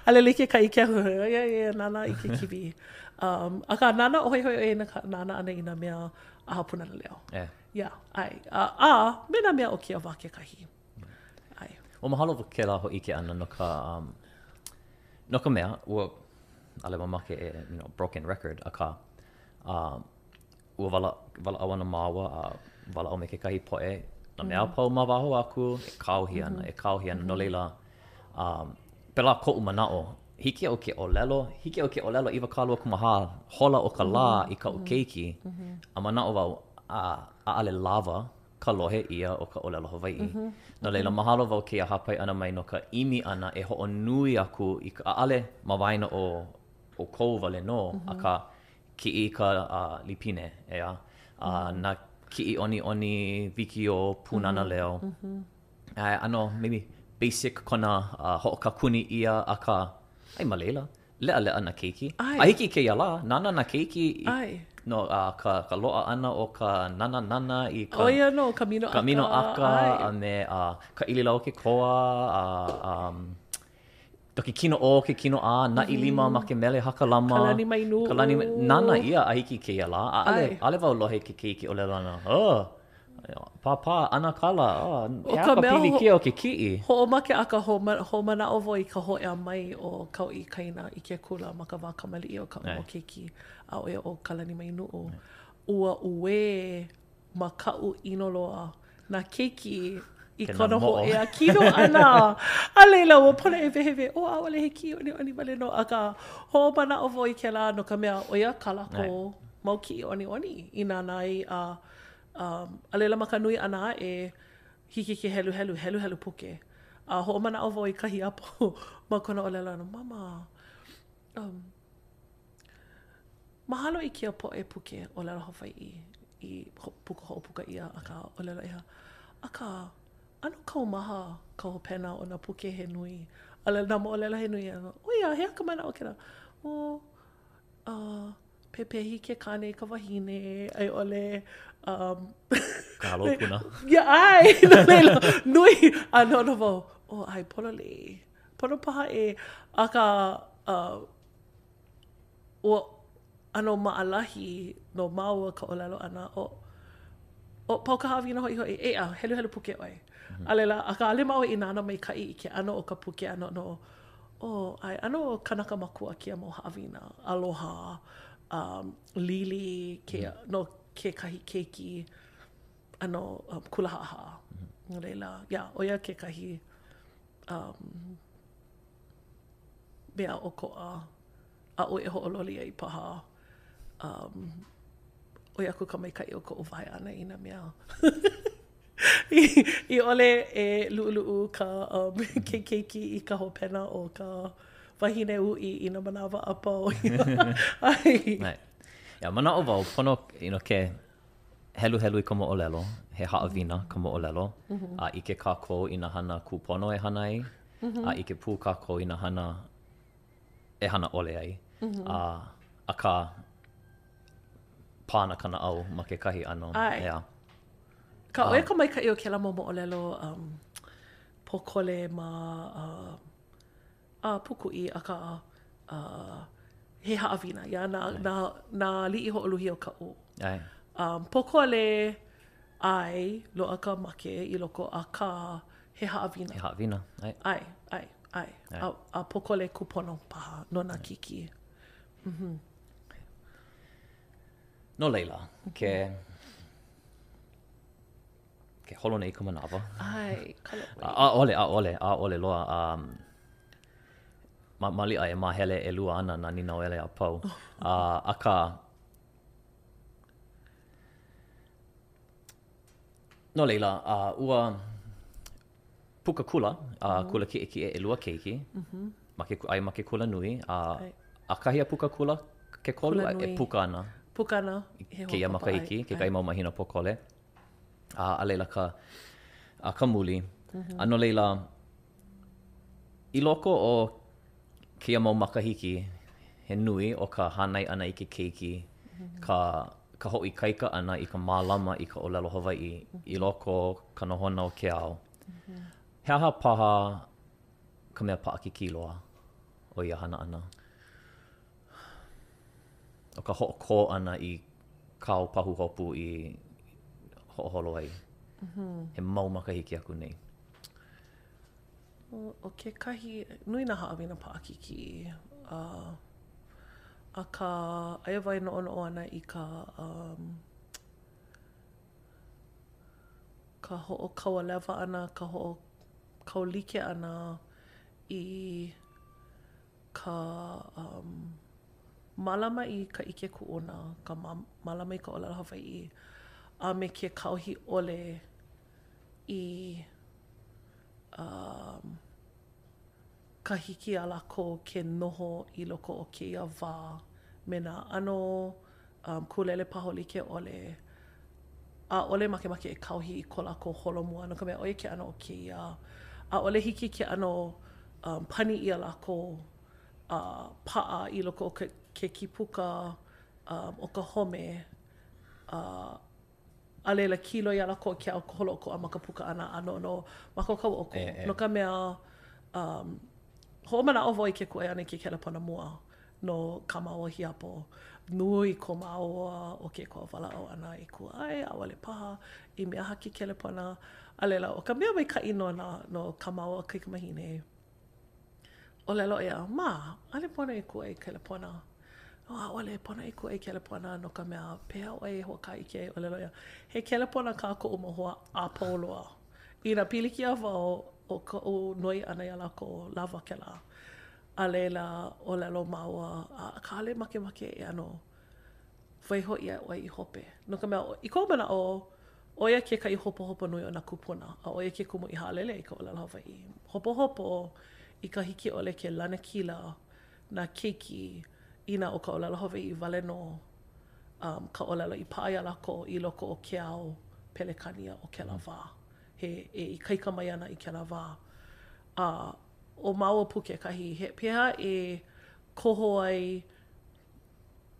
ʻAʻole like ka ʻike aku, yeah, yeah, nānā i ke kīwī. Um, akā, nānā ʻo hoihoi ʻo ia i ka nānā ʻana i nā mea ʻaha Pūnana Leo. Yeah. Yeah, ʻae. A, a me nā mea o kēia wā kekahi. ʻAe. Ua mahalo wau kēlā hōʻike ʻana no ka, um, no ka mea, ua, ʻaʻole mamake e, you know, broken record, akā, um, ua wala, walaʻau ana māua a walaʻau me kekahi poʻe, nā mea a pau ma waho aku, e kāohi ana, e kāohi ana. No laila, um, pēlā koʻu manaʻo, hiki iaʻu ke ʻōlelo, hiki iaʻu ke ʻōlelo 24 hola o ka lā i kaʻu keiki, a manaʻo wau, a, ʻaʻole lawa ka lohe ʻia o ka ʻōlelo Hawaiʻi. No laila, mahalo wau kēia hāpai ʻana mai no ka ʻimi ʻana e hoʻonui aku i ka, ʻaʻole ma waena o ʻoukou wale nō, akā, Kiʻi i ka lipine, ʻeā? A nā kiʻi ʻoniʻoni, wikiō, Pūnana Leo. ʻAe, ʻano maybe basic kona hoʻokakuni ʻia, akā, ai ma laila, leʻaleʻa nā keiki. A hiki i kēia lā, nānā nā keiki i no ka ka loaʻa ʻana o ka nananana i ka ʻO ia nō, ka minoʻaka. Ka minoʻaka a me ka ʻili lau o ke koa, a No ke kino ʻō, ke kino ʻā, naʻi lima ma ke mele hakalama. Kalani Mainuʻu. Kalani, nānā ʻia a hiki i kēia lā. ʻAʻole, ʻaʻole wau lohe i ke keiki ʻōlelo ana, oh, pāpā, ʻanakala, oh, he aha ka pilikia o ke kiʻi? Hoʻomakeʻaka, hoʻomanaʻo wau i ka hōʻea mai o Kauʻi Kaina i ke kula ma ka wā kamaliʻi o kaʻu mau keiki, a ʻo ia ʻo Kalani Mainuʻu. Ua uē makaʻu ʻino loa nā keiki i kona hōʻea kino ʻana. A laila, ua pono e wehewehe, oh, ʻaʻole he kiʻiʻoniʻoni wale nō, akā, hoʻomanaʻo wau i kēlā no ka mea, ʻo ia kā lākou mau kiʻiʻoniʻoni i nānā ai a, um, a laila ma ka nui ʻana aʻe, hiki ke heluhelu, heluhelu puke. A hoʻomanaʻo wau i ka hiapo ma kona ʻōlelo ʻana, Mama, um, Mahalo i kēia poʻe puke ʻōlelo Hawaiʻi i puka hoʻopuka ʻia akā ʻōlelo ʻeha. Akā, ʻano kaumaha ka hopena o nā puke he nui, a nā moʻolelo he nui. ʻO ia, he aha ka manaʻo o kēlā? ʻO, uh, pepehi ke kāne i ka wahine, a i ʻole, um, Ka halo o Puna. Yeah, ʻae, no laila, nui, a noʻonoʻo wau, oh, ʻae, pololei. Pono paha e, akā, uh, ua ʻano maʻalahi no māua ka ʻōlelo ʻana, ʻo, ʻo, pau ka haʻawina hoihoi, ʻeā, heluhelu puke ʻoe. A laila, akā, ʻaʻole māua i nānā maikaʻi i ke ʻano o ka puke a noʻonoʻo, oh, ʻae, ʻano kanaka makua kēia mau haʻawina, aloha, um, lili kēia, no kekahi keiki ʻano um, kula haʻahaʻa. No laila, yeah, ʻo ia kekahi um, mea ʻokoʻa aʻu e hoʻololi ai paha. Um, ʻoi aku ka maikaʻi o koʻu wae ʻana i nā mea. I, i ʻole e luʻuluʻu ka, um, ke keiki i ka hopena o ka wahine uʻi i nā manawa a pau. ʻAe. Yeah, manaʻo wau, pono you know, ke heluhelu i ka moʻolelo, he haʻawina ka moʻolelo, a ʻike kākou i nā hana kūpono e hana ai, a ʻike pū kākou i nā hana e hana ʻole ai. A, akā, pā ana ka naʻau ma kekahi ʻano. ʻAe. Yeah. Ka ʻo ia ka maikaʻi o kēlā mau moʻolelo um, pōkole ma uh, a Pūkuʻi, akā uh, he haʻawina ia na, nā, nā aliʻi hoʻoluhi o Kaʻū. ʻAe. Um, pōkole, ʻae, loaʻa ka make i loko, akā, he haʻawina. He haʻawina, ʻae. ʻAe, ʻae, ʻae. A, a pōkole kūpono paha no nā keiki. Mm-hmm. No laila, ke ke holo nei ka manawa. ʻAe, kala ʻoe. ʻAʻole, ʻaʻole, ʻaʻole loa. Um, ma, maliʻa e māhele ʻelua ana nā nīnauele a pau. Uh, akā, no laila, uh, ua puka kula, uh, kula kiʻekiʻe ʻelua keiki, ma ke, aia ma ke kula nui, a uh, ʻakahi a puka kula ke kolu, Kula nui. e puka ana. Puka ana. He Kēia hoa papa, makahiki, ʻae, kekahi ʻae. mau mahina pōkole. A, a laila ka, a ka muli. A no laila, i loko o kēia mau makahiki he nui o ka hānai ʻana i ke keiki, ka, ka hoʻoikaika ʻana i ka mālama i ka ʻōlelo Hawaiʻi i loko o ka nohona o ke ao. He aha paha ka mea paʻakikī loa o ia hana ʻana? ʻO ka hoʻokō ʻana i kāu pahuhopu i hoʻoholo ai he mau makahiki aku nei. ʻO kekahi, nui nā haʻawina paʻakikī, uh, akā, aia wau e noʻonoʻo ana i ka, um, ka hoʻokaualewa ʻana, ka hoʻokaulike ʻana i ka um, mālama i ka ʻike kuʻuna, ka mālama i ka ʻōlelo Hawaiʻi, a me ke kāohi ʻole i um, ka hiki iā lākou ke noho i loko o kēia wā me nā ʻano um, kūlelepaho like ʻole, ʻaʻole makemake e kāohi i ko lākou holomua, no ka mea, ʻo ia ke ʻano o kēia. ʻAʻole hiki ke ʻano um, pani ʻia lākou a paʻa i loko o ke, ke kīpuka um, o ka home, uh, a laila kīloi iā lākou ke ao holoʻokoʻa ma ka puka ʻana a noʻonoʻo mākaukau ʻoukou. No ka mea, um, hoʻomanaʻo wau i ke kūʻai ʻana i ke kelepona mua no kā māua hiapo. Nui ko māua ʻo Kekoa walaʻau ʻana i kūʻai, ʻaʻole paha, i mea aha ke kelepona. A laila, ʻo ka mea maikaʻi nona no kā māua kaikamahine, ʻōlelo ʻo ia, Ma, ʻaʻole pono e kūʻai kelepona. Oh, ʻaʻole pono e kūʻai kelepona no ka mea, pehea ʻoe e hoʻokaʻaʻike ai? ʻŌlelo ʻo ia, he kelepona kā koʻu mau hoa a pau loa. Inā pilikia wau ʻo koʻu noi ʻana iā lākou, lawa kēlā. A laila, ʻōlelo māua, akā ʻaʻole makemake e ʻano waiho ʻia ʻoe i hope. No ka mea, i koʻu manaʻo, ʻo ia kekahi hopohopo nui o nā kūpuna, a ʻo ia ke kumu i haʻalele i ka ʻōlelo Hawaiʻi. Hopohopo i ka hiki ʻole ke lanakila nā keiki inā ʻo ka ʻōlelo Hawaiʻi wale nō um, ka ʻōlelo i paʻa iā lākou i loko o ke ao Pelekānia o kēlā wā, he e ikaika mai ana i kēlā wā. A ʻo māua pū kekahi, he pehea e koho ai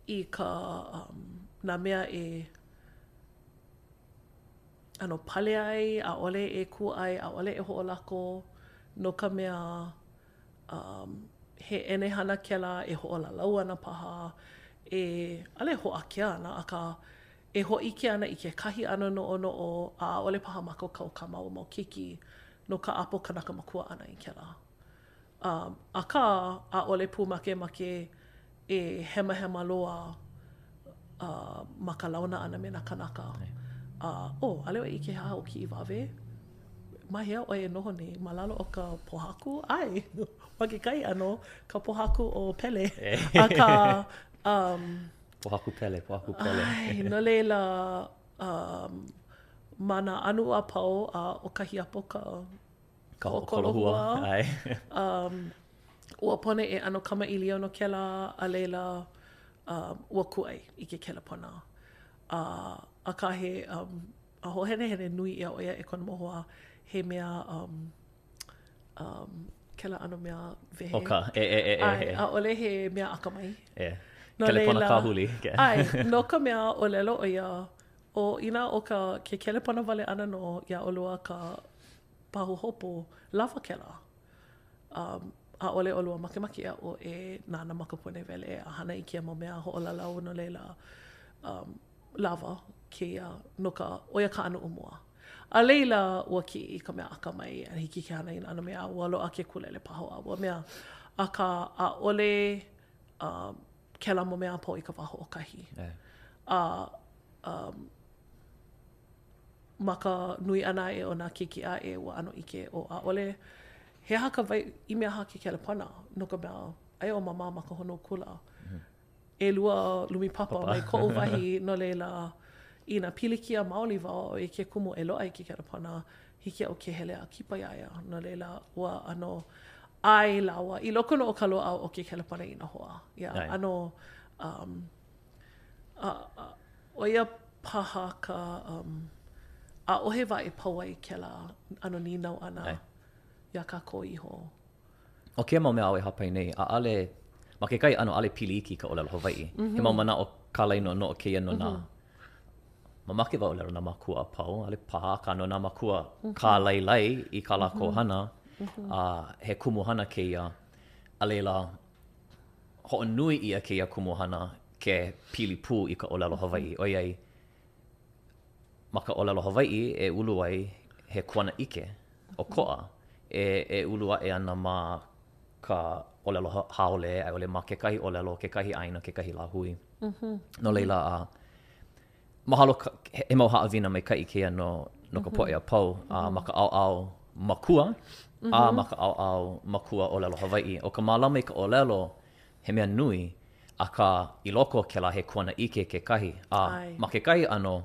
i ka um, nā mea e ʻano pale ai, ʻaʻole e kūʻai, ʻaʻole e hoʻolako, no ka mea, um, he ʻenehana kēlā e hoʻolalau ana paha, e, ʻaʻole e hoʻākea ana, akā, e hōʻike ana i kekahi ʻano noʻonoʻo a ʻaʻole paha mākaukau kā māua mau keiki no ka ʻapo kanaka makua ʻana i kēlā. Um, akā, ʻaʻole pū makemake e hemahema loa uh, ma ka launa ʻana me nā kānaka. Uh, oh, ʻaʻole ʻoe ʻike he aha ʻo Kiʻiwawe? Ma hea ʻoe e noho nei? Ma lalo o ka pōhaku? ʻAe, ma kekahi ʻano, ka pōhaku o Pele. Akā, um, Pōhaku Pele, pōhaku Pele. ʻAe, no laila, um, ma nā ʻanuʻu a pau, a ʻo ka hiapo ka Ka hoʻokolohua. ʻAe. Um, ua pono e ʻano kamaʻilio no kēlā, a laila, um, ua kūʻai i ke kelepona. A, akā he, um, a hoʻohenehene nui ʻia ʻo ia e kona mau hoa, he mea, um, um, kēlā ʻano mea wehe. ʻO ka, e, e, e, e. ʻAe, ʻaʻole he mea akamai. E. No Kelepona laila, kāhuli. ʻae, no ka mea, ʻōlelo ʻo ia, ʻo inā ʻo ka, ke kelepona wale ʻana nō iā ʻolua ka pahuhopu, lawa kēlā. Um, ʻaʻole ʻolua makemake e aʻo e nānā ma ka pūnaewele a hana i kēia mau mea hoʻolalau no laila, um, lawa kēia no ka, ʻo ia ka ʻanuʻu mua. A laila, ua kiʻi i ka mea akamai a hiki ke hana i nā ʻano mea, ua loaʻa ke kūlelepaho a ua mea. Akā, ʻaʻole um, kēlā mau mea a pau i ka wā hoʻokahi. A um, ma ka nui ʻana aʻe o nā keiki aʻe, ua ʻano ʻike, ʻo ʻaʻole, he aha ka wai, i mea aha ke kelepona, no ka mea, aia ʻo Māmā ma ka honua kula. ʻElua lumi papa mai koʻu wahi, no laila, inā pilikia maoli wau ʻaʻole i ke kumu e loaʻa i ke kelepona, hiki iaʻu ke hele a kipa iā ia. No laila, ua ʻano ʻae lāua i loko nō o ka loaʻa o ke kelepona i nā hoa. Yeah, ʻano, um, a, a, ʻo ia paha ka, um, ʻaʻohe wā e pau ai kēlā ʻano nīnau ʻana iā kākou iho. ʻO kēia mau mea āu e hāpai nei, ʻaʻole, ma kekahi ʻano, ʻaʻole pili iki ka ʻōlelo Hawaiʻi. He mau manaʻo kālainoʻonoʻo kēia no nā, mamake wau e ʻōlelo nā mākua a pau, ʻaʻole paha, akā no nā mākua kālailai i kā lākou hana, a he kumuhana kēia, a laila, hoʻonui ʻia kēia kumuhana ke pili pū i ka ʻōlelo Hawaiʻi, ʻoiai, ma ka ʻōlelo Hawaiʻi e ulu ai he kuanaʻike ʻokoʻa e, e ulu aʻe ana ma ka ʻōlelo haole a i ʻole ma kekahi ʻōlelo, kekahi ʻāina, kekahi lāhui. No laila, a mahalo, ka, he mau haʻawina maikaʻi kēia no, no ka poʻe a pau, a ma ka ʻaoʻao makua, a ma ka ʻaoʻao makua ʻōlelo Hawaiʻi. ʻO ka mālama i ka ʻōlelo, he mea nui, akā, i loko o kēlā he kuanaʻike kekahi, a ma kekahi ʻano,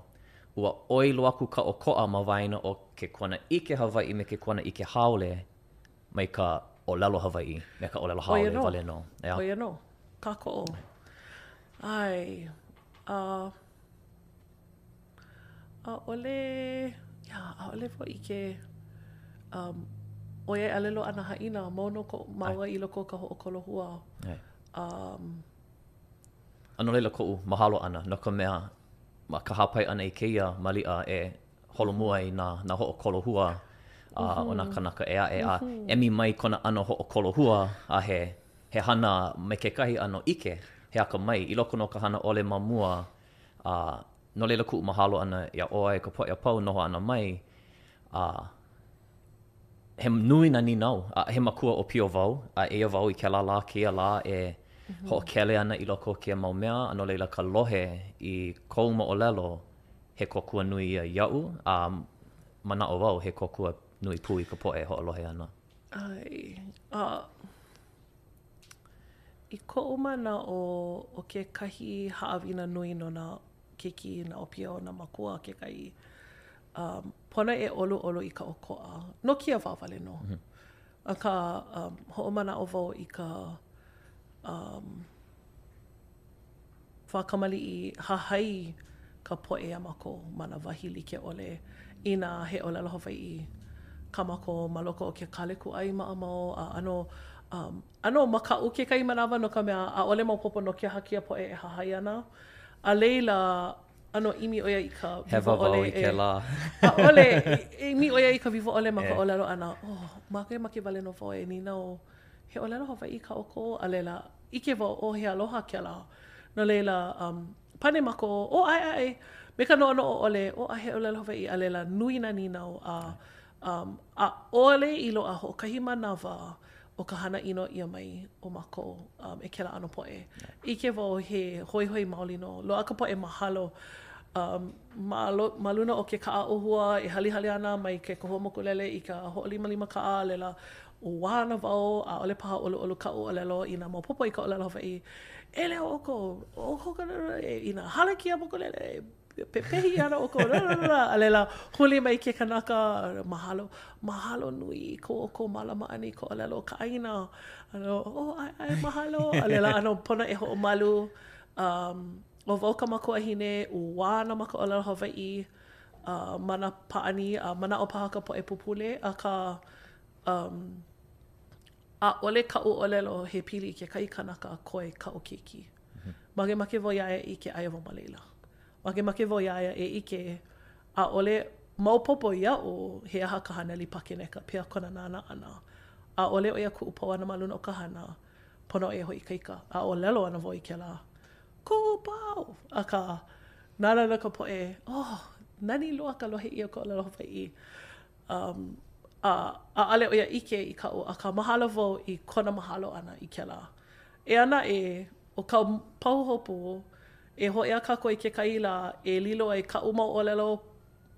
ua ʻoi loa aku ka ʻokoʻa ma waena o ke kuanaʻike Hawaiʻi me ke kuanaʻike haole mai ka ʻōlelo Hawaiʻi me ka ʻōlelo haole wale nō. ʻO ia nō. Kākoʻo. ʻAe. A ʻaʻole, yeah, ʻaʻole wau ʻike, um, ʻoiai ʻaʻole loaʻa nā haʻina, mau nō ko māua i loko o ka hoʻokolohua. Um, a no laila koʻu mahalo ʻana, no ka mea, ma ka hāpai ʻana i kēia, maliʻa e holomua ai nā, nā hoʻokolohua a, o nā kānaka ʻē aʻe, a emi mai kona ʻano hoʻokolohua a he, he hana me kekahi ʻano ʻike, he akamai, i loko nō o ka hana ʻole ma mua, a no laila kuʻu mahalo ʻana iā ʻoe, ka poʻe a pau noho ʻana mai, a he nui nā nīnau, a he makua ʻōpio wau, a eia wau i kēlā lā kēia lā e hoʻokele ana i loko o kēia mau mea, a no laila ka lohe i kou moʻolelo, he kōkua nui ia iaʻu, a manaʻo wau he kōkua nui pū i ka poʻe e hoʻolohe ana. ʻAe, a I koʻu manaʻo, ʻo kekahi haʻawina nui no nā keiki, nā ʻōpio, nā mākua kekahi, um, pono e ʻoluʻolu i ka ʻokoʻa. No kēia wā wale nō. Mm -hmm. Akā, um, hoʻomanaʻo wau i ka um, wā kamaliʻi hahai ka poʻe iā mākou ma nā wahi like ʻole inā he ʻōlelo Hawaiʻi kā mākou ma loko o ke kālekūʻai maʻamau a ʻano um, ʻano makaʻu kekahi manawa no ka mea ʻaʻole maopopo no ke aha kēia poʻe e hahai ana. A laila, ʻano ʻimi ʻo ia i ka wiwo ʻole e. Hewa wau i kēlā. ʻAʻole, ʻimi ʻo ia i ka wiwo ʻole ma ka ʻōlelo ʻana, oh, makemake wale nō wau e nīnau, he ʻōlelo Hawaiʻi kā ʻoukou? A laila, ʻike wau, oh, he aloha kēlā. No laila, um, pane mākou, oh, ʻae, ʻae, me ka noʻonoʻo ʻole, oh, ʻae, he ʻōlelo Hawaiʻi, a laila, nui nā nīnau, a um, ʻaʻole i loaʻa hoʻokahi manawa o ka hana ʻino ʻia mai o mākou um, e kēlā ʻano poʻe. ʻIke wau he hoihoi maoli nō. Loaʻa ka poʻe mahalo um, ma, lo, ma luna o ke kaʻa ʻōhua e halihali ana mai ke kahua mokulele i ka hoʻolimalima kaʻa, a laila, ʻuwā ana wau, ʻaʻole paha ʻoluʻolu kaʻu ʻōlelo inā maopopo i ka ʻōlelo Hawaiʻi. E leo ʻoukou, ʻoukou ka, inā hala kēia mokulele, pepehi ana ʻoukou, la, la, la, la. A laila, huli mai ke kanaka, mahalo, mahalo nui i ko ʻoukou mālama ʻana i ka ʻōlelo o ka ʻāina. A oh, ʻae, ʻae, mahalo. A laila, ʻano pono e hoʻomalu. Um, ʻo wau ka makuahine, ʻuwā ana ma ka ʻōlelo Hawaiʻi uh, ma nā pāʻani a manaʻo paha ka poʻe pupule, akā um, ʻaʻole kaʻu ʻōlelo he pili i kekahi kanaka koe kaʻu keiki. Makemake wau iā ia e ʻike aia wau ma laila. Makemake wau iā ia e ʻike ʻaʻole maopopo iaʻu he aha ka haneli pakeneka, pehea kona nānā ʻana. ʻAʻole ʻo ia kuʻupau ana ma luna o ka hana. Pono ʻo ia e hoʻoikaika. A ʻōlelo ana wau i kēlā, Kuʻupau! Akā, nānā ana ka poʻe, oh, nani loa ka lohe ʻia o ka ʻōlelo Hawaiʻi. Um, a ʻaʻole ʻo ia ʻike i kaʻu, akā mahalo wau i kona mahalo ʻana i kēlā. Eia naʻe, ʻo ka pahuhopu, e hōʻea kākou i kekahi lā e lilo ai kaʻu mau ʻōlelo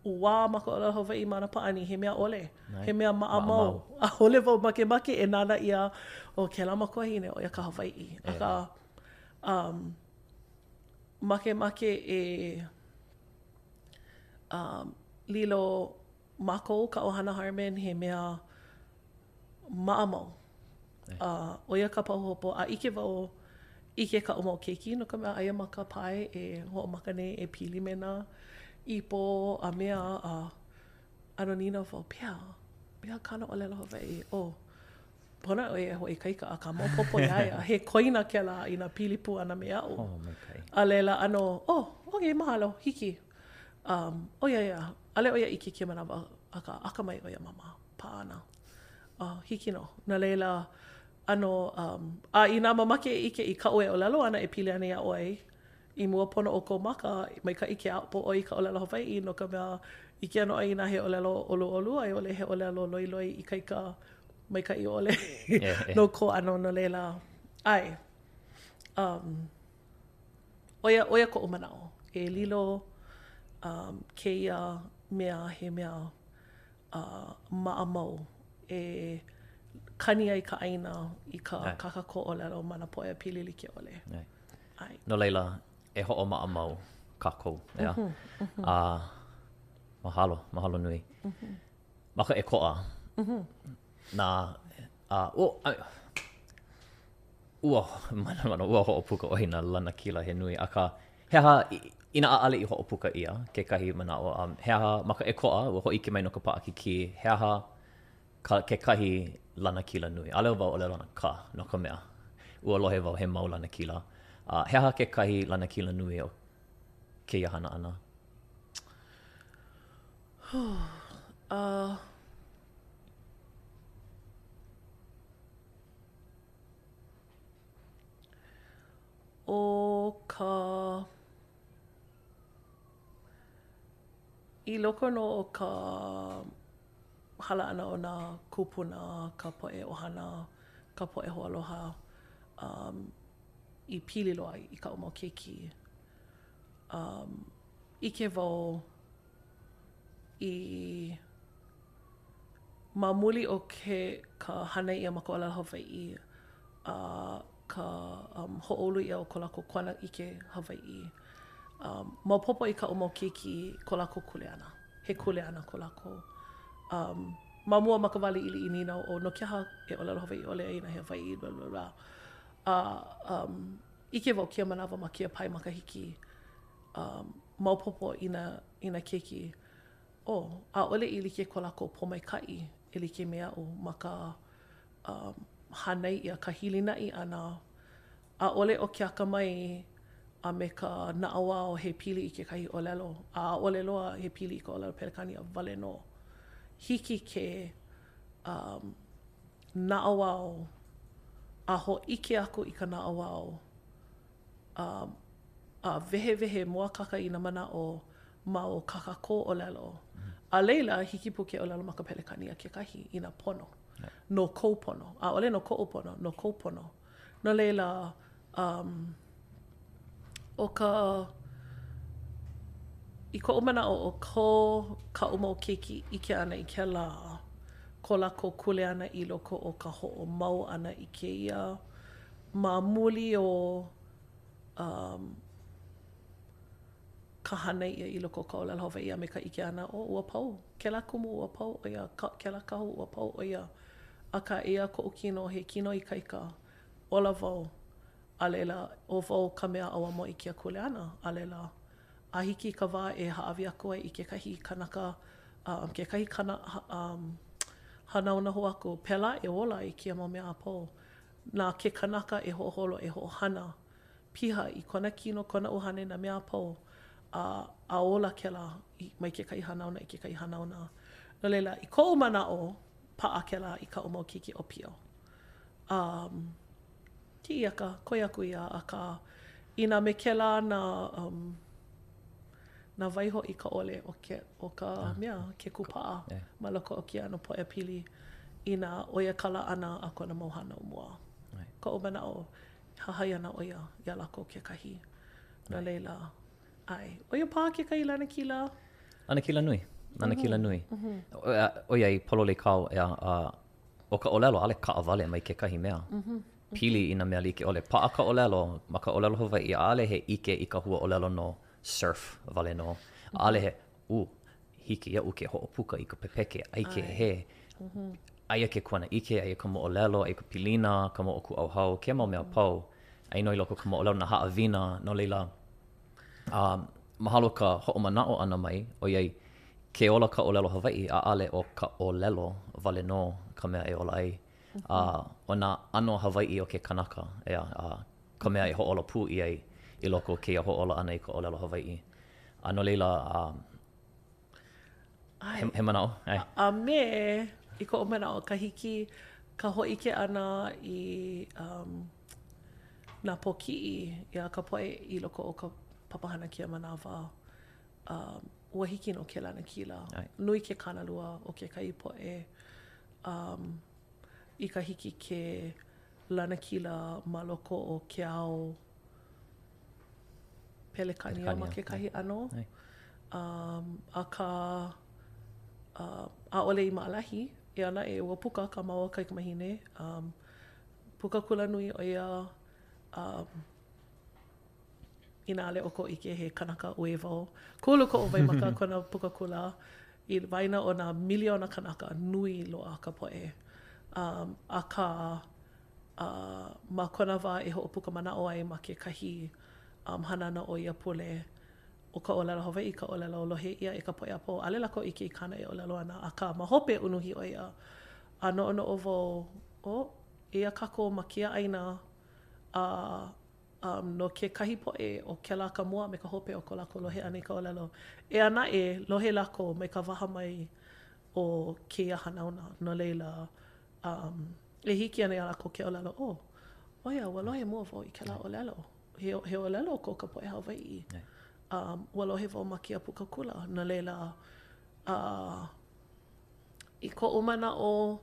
ʻuwā ma ka ʻōlelo Hawaiʻi ma nā pāʻani, he mea ʻole, he mea maʻamau. ʻAʻole wau makemake e nānā ʻia ʻo kēlā makuahine ʻo ia ka Hawaiʻi. Akā, um, makemake e um, lilo mākou ka ʻohana Harman he mea maʻamau. A ʻo ia ka pahuhopu, a ʻike wau, ʻike kaʻu mau keiki no ka mea aia ma ka pae e hoʻomaka nei e pili me nā ipo a mea a ʻano nīnau wau, pehea, pehea kāna ʻōlelo Hawaiʻi? Oh, pono ʻo ia e hoʻoikaika akā maopopo iā ia, he koina kēlā inā pili pū ana me aʻu. Oh, maikaʻi. A laila ʻano, oh, okay, mahalo, hiki. Um, ʻo ia ia, ʻaʻole ʻo ia ʻike i kēia manawa, akā akamai ʻo ia māmā, pā ana. Oh, hiki nō. No laila, ʻano, um, a inā mamake e ʻike i kaʻu e ʻōlelo ana e pili ana iā ʻoe, i mua pono o kou maka, maikaʻi ke aʻo ʻoe i ka ʻōlelo Hawaiʻi, no ka mea, ʻike ana ʻoe inā he ʻōlelo ʻoluʻolu a i ʻole he ʻōlelo loiloi ikaika maikaʻi ʻole no kou ʻano, no laila, ʻae. Um, ʻo ia, ʻo ia koʻu manaʻo, e lilo um, kēia mea he mea uh, maʻamau e kani ai ka ʻāina i ka kākākō ʻōlelo ma nā pōʻaiapili like ʻole. ʻAe. No laila, e hoʻomaʻamau kākou, ʻeā? Mm -hmm. A mahalo, mahalo nui. Mm -hmm. Ma ka ʻEkoʻa, mm -hmm. nā, a, oh, a, ua, mana, ua hoʻopuka ʻoe i nā lanakila he nui, akā, he aha, inā ʻaʻole i hoʻopuka ʻia kekahi manaʻo, um, he aha, ma ka ʻEkoʻa, ua hōʻike mai no ka paʻakikī, he aha ka, kekahi lanakila nui? ʻAʻole wau ʻōlelo ana ka, no ka mea, ua lohe wau he mau lanakila. A he aha kekahi lanakila nui o kēia hana ʻana? Uh, ʻo ka I loko nō o ka hala ʻana o nā kūpuna, ka poʻe ʻohana, ka poʻe hoaloha um, i pili loa i kaʻu mau keiki, um, ʻike wau i ma muli o ke ka hānai ʻia ma ka ʻōlelo Hawaiʻi a ka um, hoʻoulu ʻia o ko lākou kuanaʻike Hawaiʻi, um, maopopo i kaʻu mau keiki ko lākou kuleana. He kuleana ko lākou. Um, ma mua ma ka wā liʻiliʻi nīnau, oh, no ke aha e ʻōlelo Hawaiʻi ʻole ai inā he Hawaiʻi, blah, blah, blah. A um, ʻike wau kēia manawa ma kēia pae makahiki, um, maopopo i nā, i nā keiki, oh, ʻaʻole i like ko lākou pōmaikaʻi e like me aʻu ma ka um, hānai ʻia, ka hilinaʻi ʻana, ʻaʻole ʻo ke akamai a me ka naʻauao he pili i kekahi ʻōlelo, a ʻaʻole loa he pili i ka ʻōlelo Pelekānia wale nō. Hiki ke um, naʻauao a hōʻike aku i ka naʻauao um, a wehewehe mōakāka i nā manaʻo ma o kā kākou ʻōlelo. A laila, hiki pū ke ʻōlelo ma ka Pelekānia kekahi inā pono. No kou pono. ʻAʻole no koʻu pono, no kou pono. No laila, um, ʻo ka, i koʻu manaʻo, ʻo ko kaʻu mau keiki ʻike ʻana i kēlā, ko lākou kuleana i loko o ka hoʻomau ʻana i kēia ma muli o um, ka hānai ʻia i loko o ka ʻōlelo Hawaiʻi a me ka ʻike ʻana, oh, ua pau kēlā kumu, ua pau ʻo ia, kēlā kahu, ua pau ʻo ia. Akā, eia koʻu kino, he kino ikaika, ola wau. A laila, ʻo wau ka mea ʻauamo i kēia kuleana, a laila, a hiki i ka wā e hāʻawi aku ai i kekahi kanaka, um, kekahi kana, um, hanauna hou aku, pēlā e ola ai kēia mau mea a pau. Na ke kanaka e hoʻoholo, e hoʻohana piha i kona kino, kona ʻuhane, nā mea a pau, a, a ola kēlā i, mai kekahi hanauna i kekahi hanauna. No laila, i koʻu manaʻo, paʻa kēlā i kaʻu mau keiki ʻōpio. Um, Hiʻiaka, koe aku ia, akā, inā me kēlā nā, um, nā waiho i ka ʻole o ke, o ka ah. mea, ke kūpaʻa yeah. ma loko o kēia ʻano pōʻaiapili, inā ʻo ia ka laʻana a kona mau hānau mua. Right. Koʻu manaʻo, hahai ana ʻo ia iā lākou kekahi. No laila, ʻae. ʻO ia paha kekahi lanakila. Lanakila nui. Lanakila mm -hmm. nui. Mm -hmm. ʻOiai pololei kāu, ʻeā, uh, ʻo ka ʻōlelo, ʻaʻole kaʻawale mai kekahi mea. Mm -hmm. Pili i nā mea like ʻole. Paʻa ka ʻōlelo, ma ka ʻōlelo Hawaiʻi, ʻaʻole he ʻike i ka hua ʻōlelo no surf wale nō. ʻAʻole he, uh, hiki iaʻu ke hoʻopuka i ka pepeke, ʻaike, he. Mm -hmm. Aia ke kuanaʻike, aia ka moʻolelo, aia ka pilina, ka moʻokūʻauhau, kēia mau mea a pau. Aia nō i loko o ka moʻolelo nā haʻawina, no laila, A mahalo ka hoʻomanaʻo ʻana mai, ʻoiai, ke ola ka ʻōlelo Hawaiʻi, ʻaʻole ʻo ka ʻōlelo wale nō ka mea e ola ai. A ʻo nā ʻano Hawaiʻi o ke kanaka, ʻeā, a ka mea e hoʻōla pū ʻia ai i loko o kēia hoʻōla ʻana i ka ʻōlelo Hawaiʻi. A no laila, a he, he manaʻo, ʻae. A me, i koʻu manaʻo, ka hiki ka hōʻike ʻana i um, nā pōkiʻi iā ka poʻe i loko o ka papahana kēia manawa, um, ua hiki nō ke lanakila. Nui ke kānalua o kekahi poʻe um, i ka hiki ke lanakila ma loko o ke ao Pelekānia ma kekahi ʻano. Um, akā, uh, ʻaʻole i maʻalahi, eia naʻe, ua puka kā māua kaikamahine. Um, puka kulanui ʻo ia, um, inā ʻaʻole ʻoukou ʻike he kanaka uē wau. Kūlū koʻu waimaka kona puka kula i waena o nā miliona kanaka, nui loa ka poʻe. Um, akā, uh, ma kona wā e hoʻopuka manaʻo ai ma kekahi um, hanana o ia pule, ʻo ka ʻōlelo Hawaiʻi ka ʻōlelo lohe ʻia e ka poʻe a pau, ʻaʻole lākou ʻike i kāna e ʻōlelo ana, akā ma hope unuhi ʻo ia, a noʻonoʻo wau, oh, eia kākou ma kēia ʻāina, a um, no kekahi poʻe, ʻo kēlā ka mua a me ka hope o ko lākou lohe ʻana i ka ʻōlelo. Eia naʻe, lohe lākou mai ka waha mai o kēia hanauna, no laila, um, e hiki ana iā lākou ke ʻōlelo, oh, ʻo ia, ua lohe mua wau i kēlā ʻōlelo. He, he ʻōlelo ko ka poʻe Hawaiʻi. Um, ua lohe wau ma kēia puka kula, no laila, uh, I koʻu manaʻo,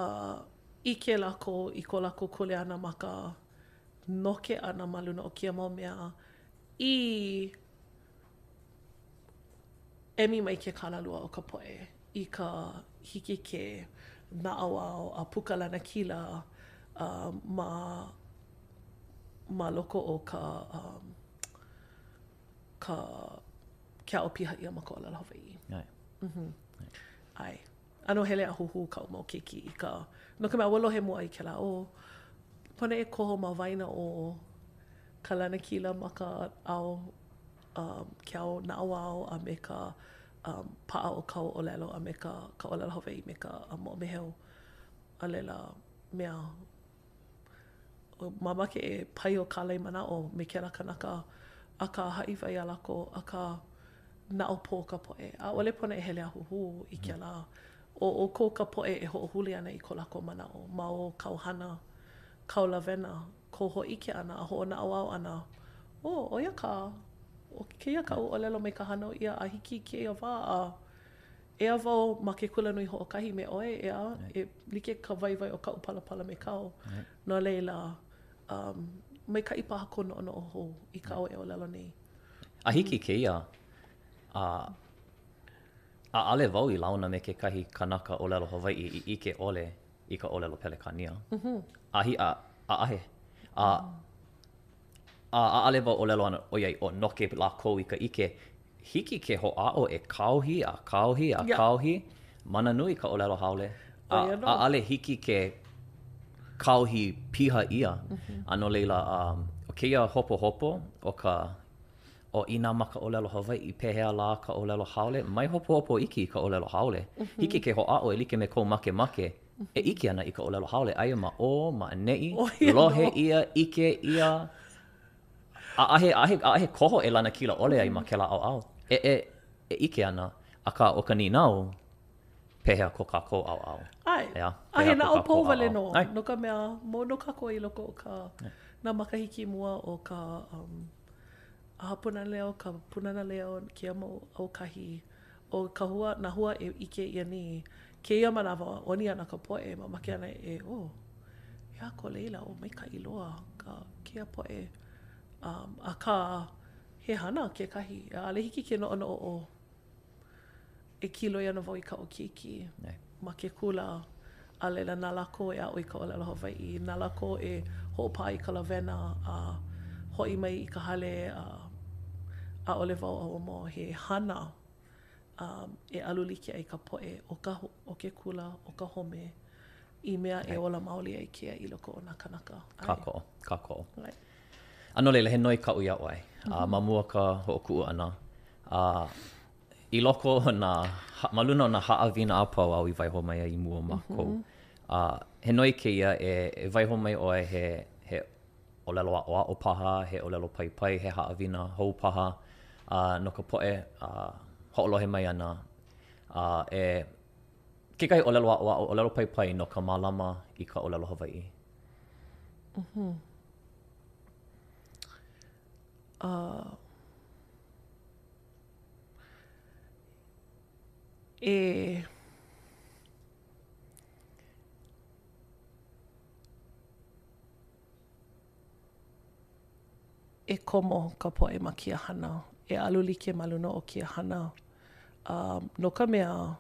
uh, ʻike lākou i ko lākou kuleana ma ka noke ʻana ma luna o kēia mau mea i emi mai ke kānalua o ka poʻe i ka hiki ke naʻauao a puka lanakila uh, ma ma loko o ka um, ka ke aʻo piha ʻia ma ka ʻōlelo Hawaiʻi. ʻAe. Mm-hmm. ʻAe. ʻAno hele a huhū kaʻu mau keiki i ka, no ka mea, ua lohe mua i kēlā, oh, pono e koho ma waena o ka lanakila ma ka ao, um, ke ao naʻauao a me ka um, paʻa o kāu ʻōlelo a me ka, ka ʻōlelo Hawaiʻi me ka moʻomeheu. A laila, mea, Mamake e paio kālai manaʻo me kēlā kanaka, akā haʻi wau iā lākou, akā naʻaupō ka poʻe. ʻAʻole pono e hele a huhū i kēlā. ʻO ʻoukou ka poʻe e hoʻohuli ana i ko lākou manaʻo ma o kāu hana, kāu lawena, kou hōʻike ʻana a hoʻonaʻauao ʻana, oh, ʻo ia kā, ʻo kēia kaʻu ʻōlelo mai ka hānau ʻia a hiki i kēia wā a Eia wau ma ke kulanui hoʻokahi me ʻoe, ʻeā, e like ka waiwai o kaʻu palapala me kāu. No laila, um, maikaʻi paha kou noʻonoʻo hou i kāu e ʻōlelo nei. A hiki kēia, a ʻaʻole wau i launa me kekahi kanaka ʻōlelo Hawaiʻi i ʻike ʻole i ka ʻōlelo Pelekānia. A hi, a, ʻaʻahe. A, a ʻaʻole wau ʻōlelo ana ʻoiai ʻo noke lākou i ka ʻike, Hiki ke hoʻāʻo e kāohi a kāohi a kāohi, mana nui ka ʻōlelo haole. A ʻaʻole hiki ke. kāohi piha ʻia. A no laila, ʻo kēia hopohopo o ka, ʻo inā ma ka ʻōlelo Hawaiʻi, pehea lā ka ʻōlelo haole, mai hopohopo iki i ka ʻōlelo haole. Hiki ke hoʻāʻo e like me kou makemake e ʻike ana i ka ʻōlelo haole, aia ma ʻō, ma ʻaneʻi, lohe ʻia, ʻike ʻia, ʻaʻahe, ʻaʻahe, ʻaʻahe koho e lanakila ʻole ai ma kēlā ʻaoʻao. E, e, e ʻike ana, akā ʻo ka nīnau, pehea ko kākou ʻaoʻao? ʻAe. ʻEā? A he Pehea ko naʻaupō kākou wale ʻaoʻao? nō, ʻAe. no ka mea, mau nō kākou i loko o ka, nā makahiki mua o ka um, ʻAha Pūnana Leo, ka Pūnana Leo, kēia mau aukahi, ʻo ka hua, nā hua e ʻike ʻia nei, kēia manawa, ʻoni ana ka poʻe, mamake ana e, oh, he aha ko laila, oh, maikaʻi loa ka, kēia poʻe. Um, akā, he hana kekahi, ʻaʻole hiki ke noʻonoʻo ʻo e kiloi ana wau i kaʻu keiki ma ke kula, a laila na lākou e aʻo i ka ʻōlelo Hawaiʻi, na lākou e hoʻopā i ka lawena a hoʻi mai i ka hale a ʻaʻole wau ʻauamo he hana um, e alu like ai ka poʻe o ka, o ke kula, o ka home, i mea e ola maoli ai kēia i loko o nā kānaka. Kākoʻo, kākoʻo. A no laila, he noi kaʻu iā ʻoe. A ma mua o ka hoʻokuʻu ʻana, a i loko o nā, ma luna o nā haʻawina a pau āu i waiho mai ai i mua o mākou, a he noi kēia e, e waiho mai ʻoe he, he ʻōlelo aʻoaʻo paha, he ʻōlelo paipai, he haʻawina hou paha, a no ka poʻe a hoʻolohe mai ana, a e kekahi ʻōlelo aʻoaʻo, ʻōlelo paipai no ka mālama i ka ʻōlelo Hawaiʻi. Mm-hmm. Uh, e e komo ka poʻe ma kēia hana, e alu like ma luna o kēia hana. Um, no ka mea,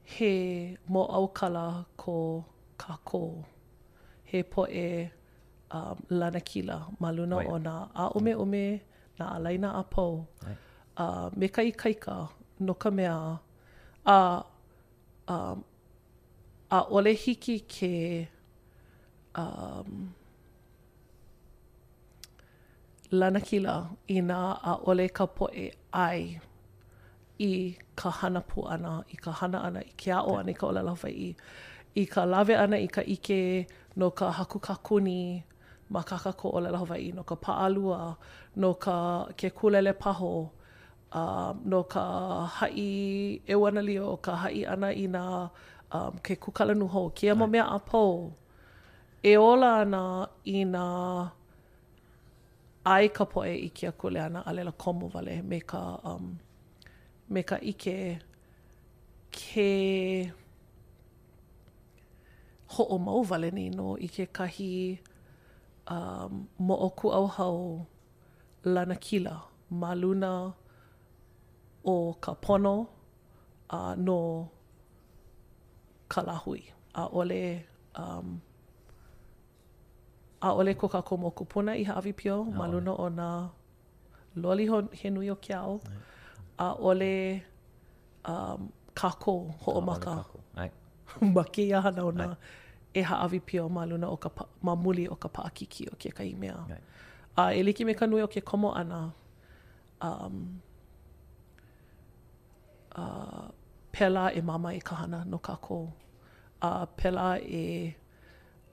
he mōʻaukala ko kākou, he poʻe um, lanakila ma luna o nā ʻāʻumeʻume, nā ālaina a pau, uh, me ka ikaika, no ka mea, a um, ʻaʻole hiki ke um, lanakila inā ʻaʻole ka poʻe ʻae i ka hana pū ʻana, i ka hana ʻana, i ke aʻo ʻana i ka ʻōlelo Hawaiʻi, i ka lawe ʻana i ka ʻike no ka haku kākuni ma kā kākou ʻōlelo Hawaiʻi, no ka paʻalua, no ka ke kūlelepaho, uh, no ka haʻi ʻeuanelio, ka haʻi ʻana i nā um, ke kūkala nūhou, kēia mau mea a pau e ola ana inā ʻae ka poʻe i kēia kuleana a laila komo wale me ka um, me ka ʻike ke hoʻomau wale nei nō i kekahi um, moʻokūʻauhau lanakila ma luna o ka pono a no ka lāhui. ʻAʻole, um, ʻaʻole ko kākou mau kūpuna i hāʻawi pio ma luna o nā loli he nui o ke ao. ʻAʻole um, kākou hoʻomaka ma kēia hanauna e hāʻawi pio ma luna o ka, ma muli o ka paʻakikī o kekahi mea. A e like me ka nui o ke komo ʻana, um, uh, pēlā e māmā ai ka hana no kākou. A pēlā e,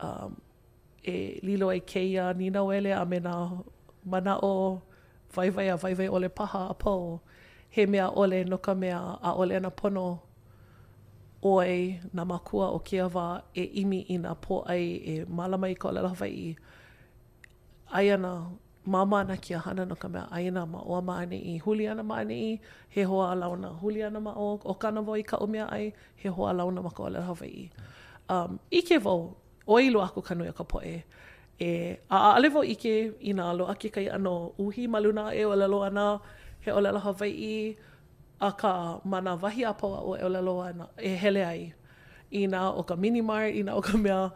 um, e lilo ai kēia nīnauele a me nā manaʻo waiwai a waiwai ʻole paha a pau, he mea ʻole no ka mea ʻaʻole ana pono ʻoe nā mākua o kēia wā e ʻimi i nā pōʻai e mālama i ka ʻōlelo Hawaiʻi. Aia ana, māmā ana kēia hana no ka mea aia ana ma ʻō a ma ʻaneʻi, huli ana ma ʻaneʻi, he hoalauna, huli ana ma ʻō, ʻoka ana wau i kaʻu meaʻai, he hoalauna ma ka ʻōlelo Hawaiʻi. Um, ʻike wau, ʻoi loa aku ka nui o ka poʻe e, a ʻaʻole wau ʻike inā loaʻa kekahi ʻano uhi ma luna aʻe e ʻōlelo ana he ʻōlelo Hawaiʻi, akā ma nā wahi a pau aʻu e ʻōlelo ana, e hele ai, inā ʻo ka mini mart, inā ʻo ka mea,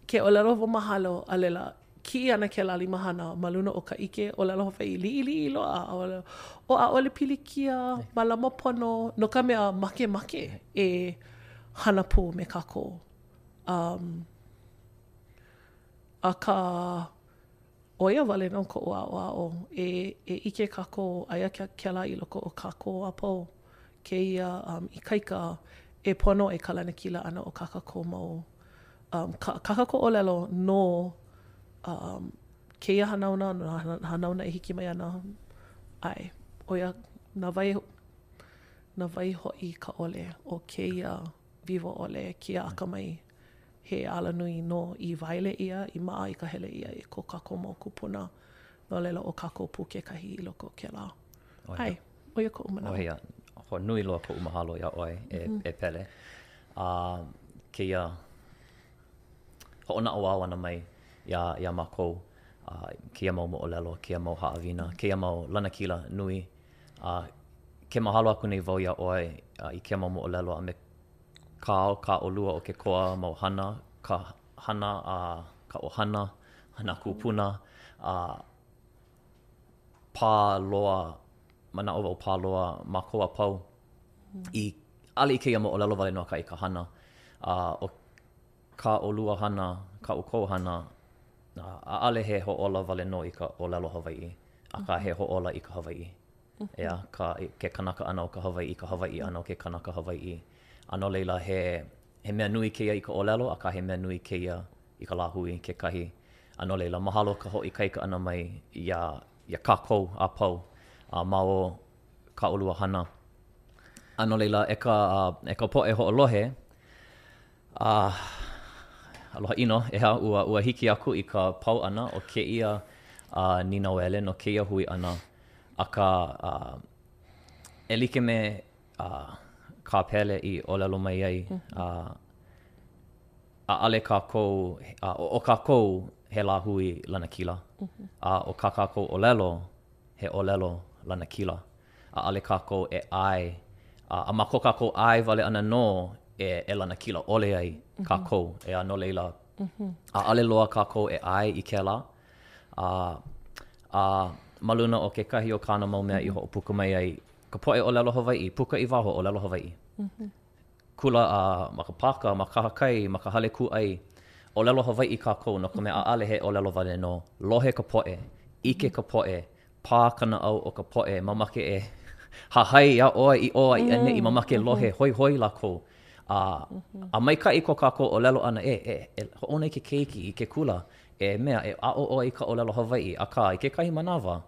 ke ʻōlelo wau mahalo, a laila, kiʻi ana kēlā limahana ma luna o ka ʻike ʻōlelo Hawaiʻi liʻiliʻi loa, a ʻōlelo, ʻo ʻaʻole pilikia, mālama pono, no ka mea, makemake e hana pū me kākou. Um. Akā, ʻo ia wale nō koʻu aʻoaʻo e, e ʻike kākou aia kēlā i loko o kākou a pau kēia um, ikaika e pono ai ka lanakila ʻana o kā kākou mau um, kā, kā kākou ʻōlelo no um, kēia hanauna, no nā hanauna e hiki mai ana. ʻAe, ʻo ia, na wai, na wai hoʻi ka ʻole o kēia wiwo ʻole, kēia akamai he alanui nō i waele ʻia, i maʻa i ka hele ʻia e ko kākou mau kūpuna. No laila, ʻo kākou pū kekahi i loko o kēlā. ʻAe, ʻo ia koʻu manaʻo. ʻO ia, ho nui loa koʻu mahalo iā ʻoe, e, mm -hmm. e Pele. A uh, kēia hoʻonaʻauao ʻana mai iā, iā mākou, uh, kēia mau moʻolelo, kēia mau haʻawina, kēia mau lanakila nui. A uh, ke mahalo aku nei wau iā ʻoe uh, i kēia mau moʻolelo a me kā, kā ʻolua ʻo Kekoa mau hana, ka hana a ka ʻohana, nā kūpuna, a pā loa, manaʻo wau pā loa mākou a pau i, ʻaʻole i kēia moʻolelo wale nō akā i ka hana. A ʻo kā ʻolua hana, kā ʻoukou hana, ʻaʻole he hoʻōla wale nō i ka ʻōlelo Hawaiʻi, akā he hoʻōla i ka Hawaiʻi. ʻEā, ka, ke kanaka ʻana o ka Hawaiʻi, ka Hawaiʻi ʻana o ke kanaka Hawaiʻi. A no laila, he, he mea nui kēia i ka ʻōlelo, akā he mea nui kēia i ka lāhui kekahi. A no laila, mahalo ka hoʻoikaika ʻana mai iā, iā kākou a pau a ma o kā ʻolua hana. A no laila, e ka, e ka poʻe hoʻolohe, a aloha ʻino, ʻeā, ua, ua hiki aku i ka pau ʻana o kēia uh, nīnauele no kēia hui ʻana. Akā, uh, e like me uh, kā Pele i ʻōlelo mai ai, uh, ʻaʻole kākou, uh, ʻo kākou he lāhui lanakila, a ʻo kā kākou ʻōlelo, he ʻōlelo lanakila. ʻAʻole kākou e ʻae, a, a ma ko kākou ʻae wale ʻana nō e, e lanakila ʻole ai kākou. ʻEā, no laila, ʻaʻole loa kākou e ʻae i kēlā. A, a ma luna o kekahi o kāna mau mea i hoʻopuka mai ai, ka poʻe ʻōlelo Hawaiʻi, puka i waho, ʻōlelo Hawaiʻi. Kula a ma ka pāka, ma kahakai, ma ka hale kūʻai. ʻŌlelo Hawaiʻi kākou no ka mea ʻaʻole he ʻōlelo wale nō. Lohe ka poʻe, ʻike ka poʻe, pā ka naʻau o ka poʻe, mamake e hahai iā ʻoe i ʻō a i ʻaneʻi, mamake lohe, hoihoi lākou. A, a maikaʻi ko kākou ʻōlelo ʻana, e, e, e hoʻouna i ke keiki i ke kula, e mea, e aʻo ʻoe i ka ʻōlelo Hawaiʻi, akā, i kekahi manawa,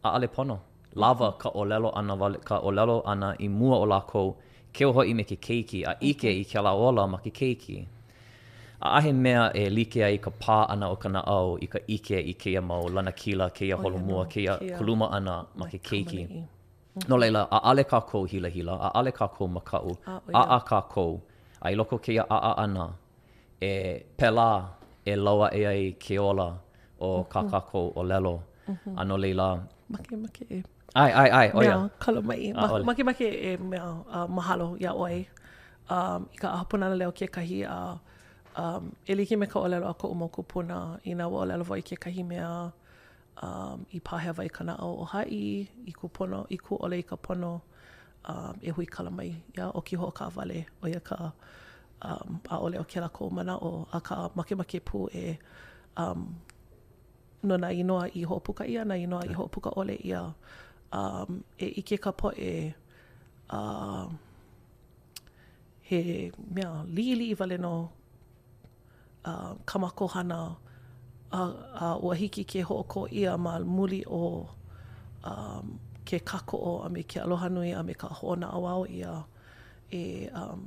ʻaʻole pono. Lawa ka ʻōlelo ʻana wale, ka ʻōlelo ʻana i mua o lākou, keu hoʻi me ke keiki, a ʻike i kēlā ola ma ke keiki. ʻAʻahe mea e like ai ka pā ʻana o ka naʻau i ka ʻike i kēia mau lanakila, kēia holomua, kēia kuluma ʻana ma ke keiki. No laila, ʻaʻale kākou hilahila, ʻaʻale kākou makaʻu, ʻaʻa kākou, a i loko o kēia ʻaʻa ʻana, e pēlā e lau aʻe ai ke ola o kā kākou ʻōlelo. A no laila. Makemake e. ʻAe, ʻae, ʻae, ʻo ia. Mea, kala mai. ʻAʻole. Makemake e mea uh, mahalo iā ʻoe um, i ka ʻAha Pūnana Leo kekahi a um, e like me ka ʻōlelo a koʻu mau kūpuna, inā ua ʻōlelo wau i kekahi mea um, i pāhewa i ka naʻau o haʻi, i kūpono, i kū ʻole i ka pono, um, e huikala mai ia ʻoki hoʻokaʻawale, ʻo ia ka um, ʻaʻole ʻo kēlā koʻu manaʻo, akā makemake pū e um, no nā inoa i hoʻopuka ʻia, nā inoa i hoʻopuka ʻole ʻia, um, e ʻike ka poʻe uh, he mea liʻiliʻi wale nō uh, kā mākou hana a, a ua hiki ke hoʻokō ʻia ma muli o um, ke kākoʻo a me ke aloha nui a me ka hoʻonaʻauao ʻia e um,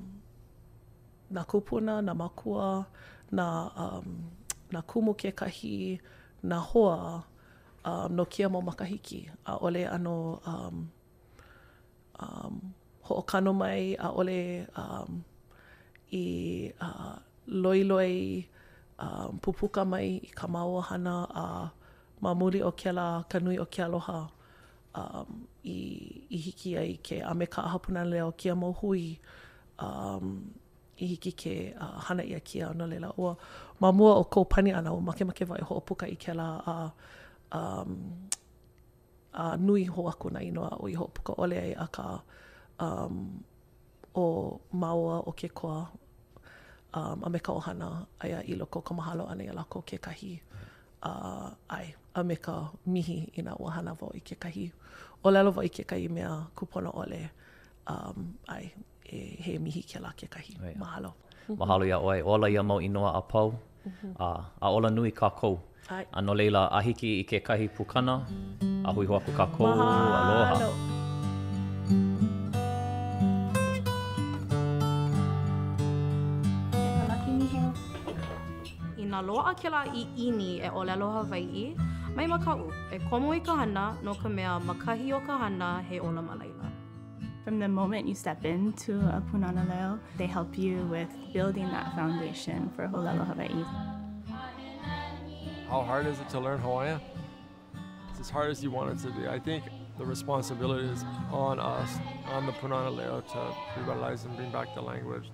nā kūpuna, nā mākua, nā, um, nā kumu kekahi, nā hoa um, no kēia mau makahiki. ʻAʻole ʻano um, um, hoʻokano mai, ʻaʻole um, i uh, loiloi um, pupuka mai i kā māua hana a ma muli o kēlā ka nui o ke aloha um, i, i hiki ai ke a me ka ʻAha Pūnana Leo kēia mau hui um, i hiki ke uh, hana ʻia kēia. No laila, ua, ma mua o kou pani ʻana, ua makemake wau e hoʻopuka i kēlā a um, a nui hou aku nā inoa aʻu i hoʻopuka ʻole ai, akā um, ʻo māua ʻo Kekoa. um, a me ka ʻohana aia i loko o ka mahalo ʻana iā lākou kekahi. Uh, ʻae, a me ka mihi inā ua hana wau i kekahi, ʻōlelo wau i kekahi mea kūpono ʻole, um, ʻae, e, he mihi kēlā kekahi. Mahalo. Mahalo iā ʻoe. Ola ia mau inoa a pau, a, a ola nui kākou. ʻAe. A no laila, a hiki i kekahi pukana, a hui hou aku kākou. Aloha. Mahalo. Inā loaʻa kēlā ʻiʻini e ʻōlelo Hawaiʻi, mai makaʻu, e komo i ka hana, no ka mea, ma kahi o ka hana, he ola ma laila. From the moment you step into a Pūnana Leo, they help you with building that foundation for ʻōlelo Hawaiʻi. How hard is it to learn Hawaiian? It's as hard as you want it to be. I think the responsibility is on us, on the Pūnana Leo, to revitalize and bring back the language.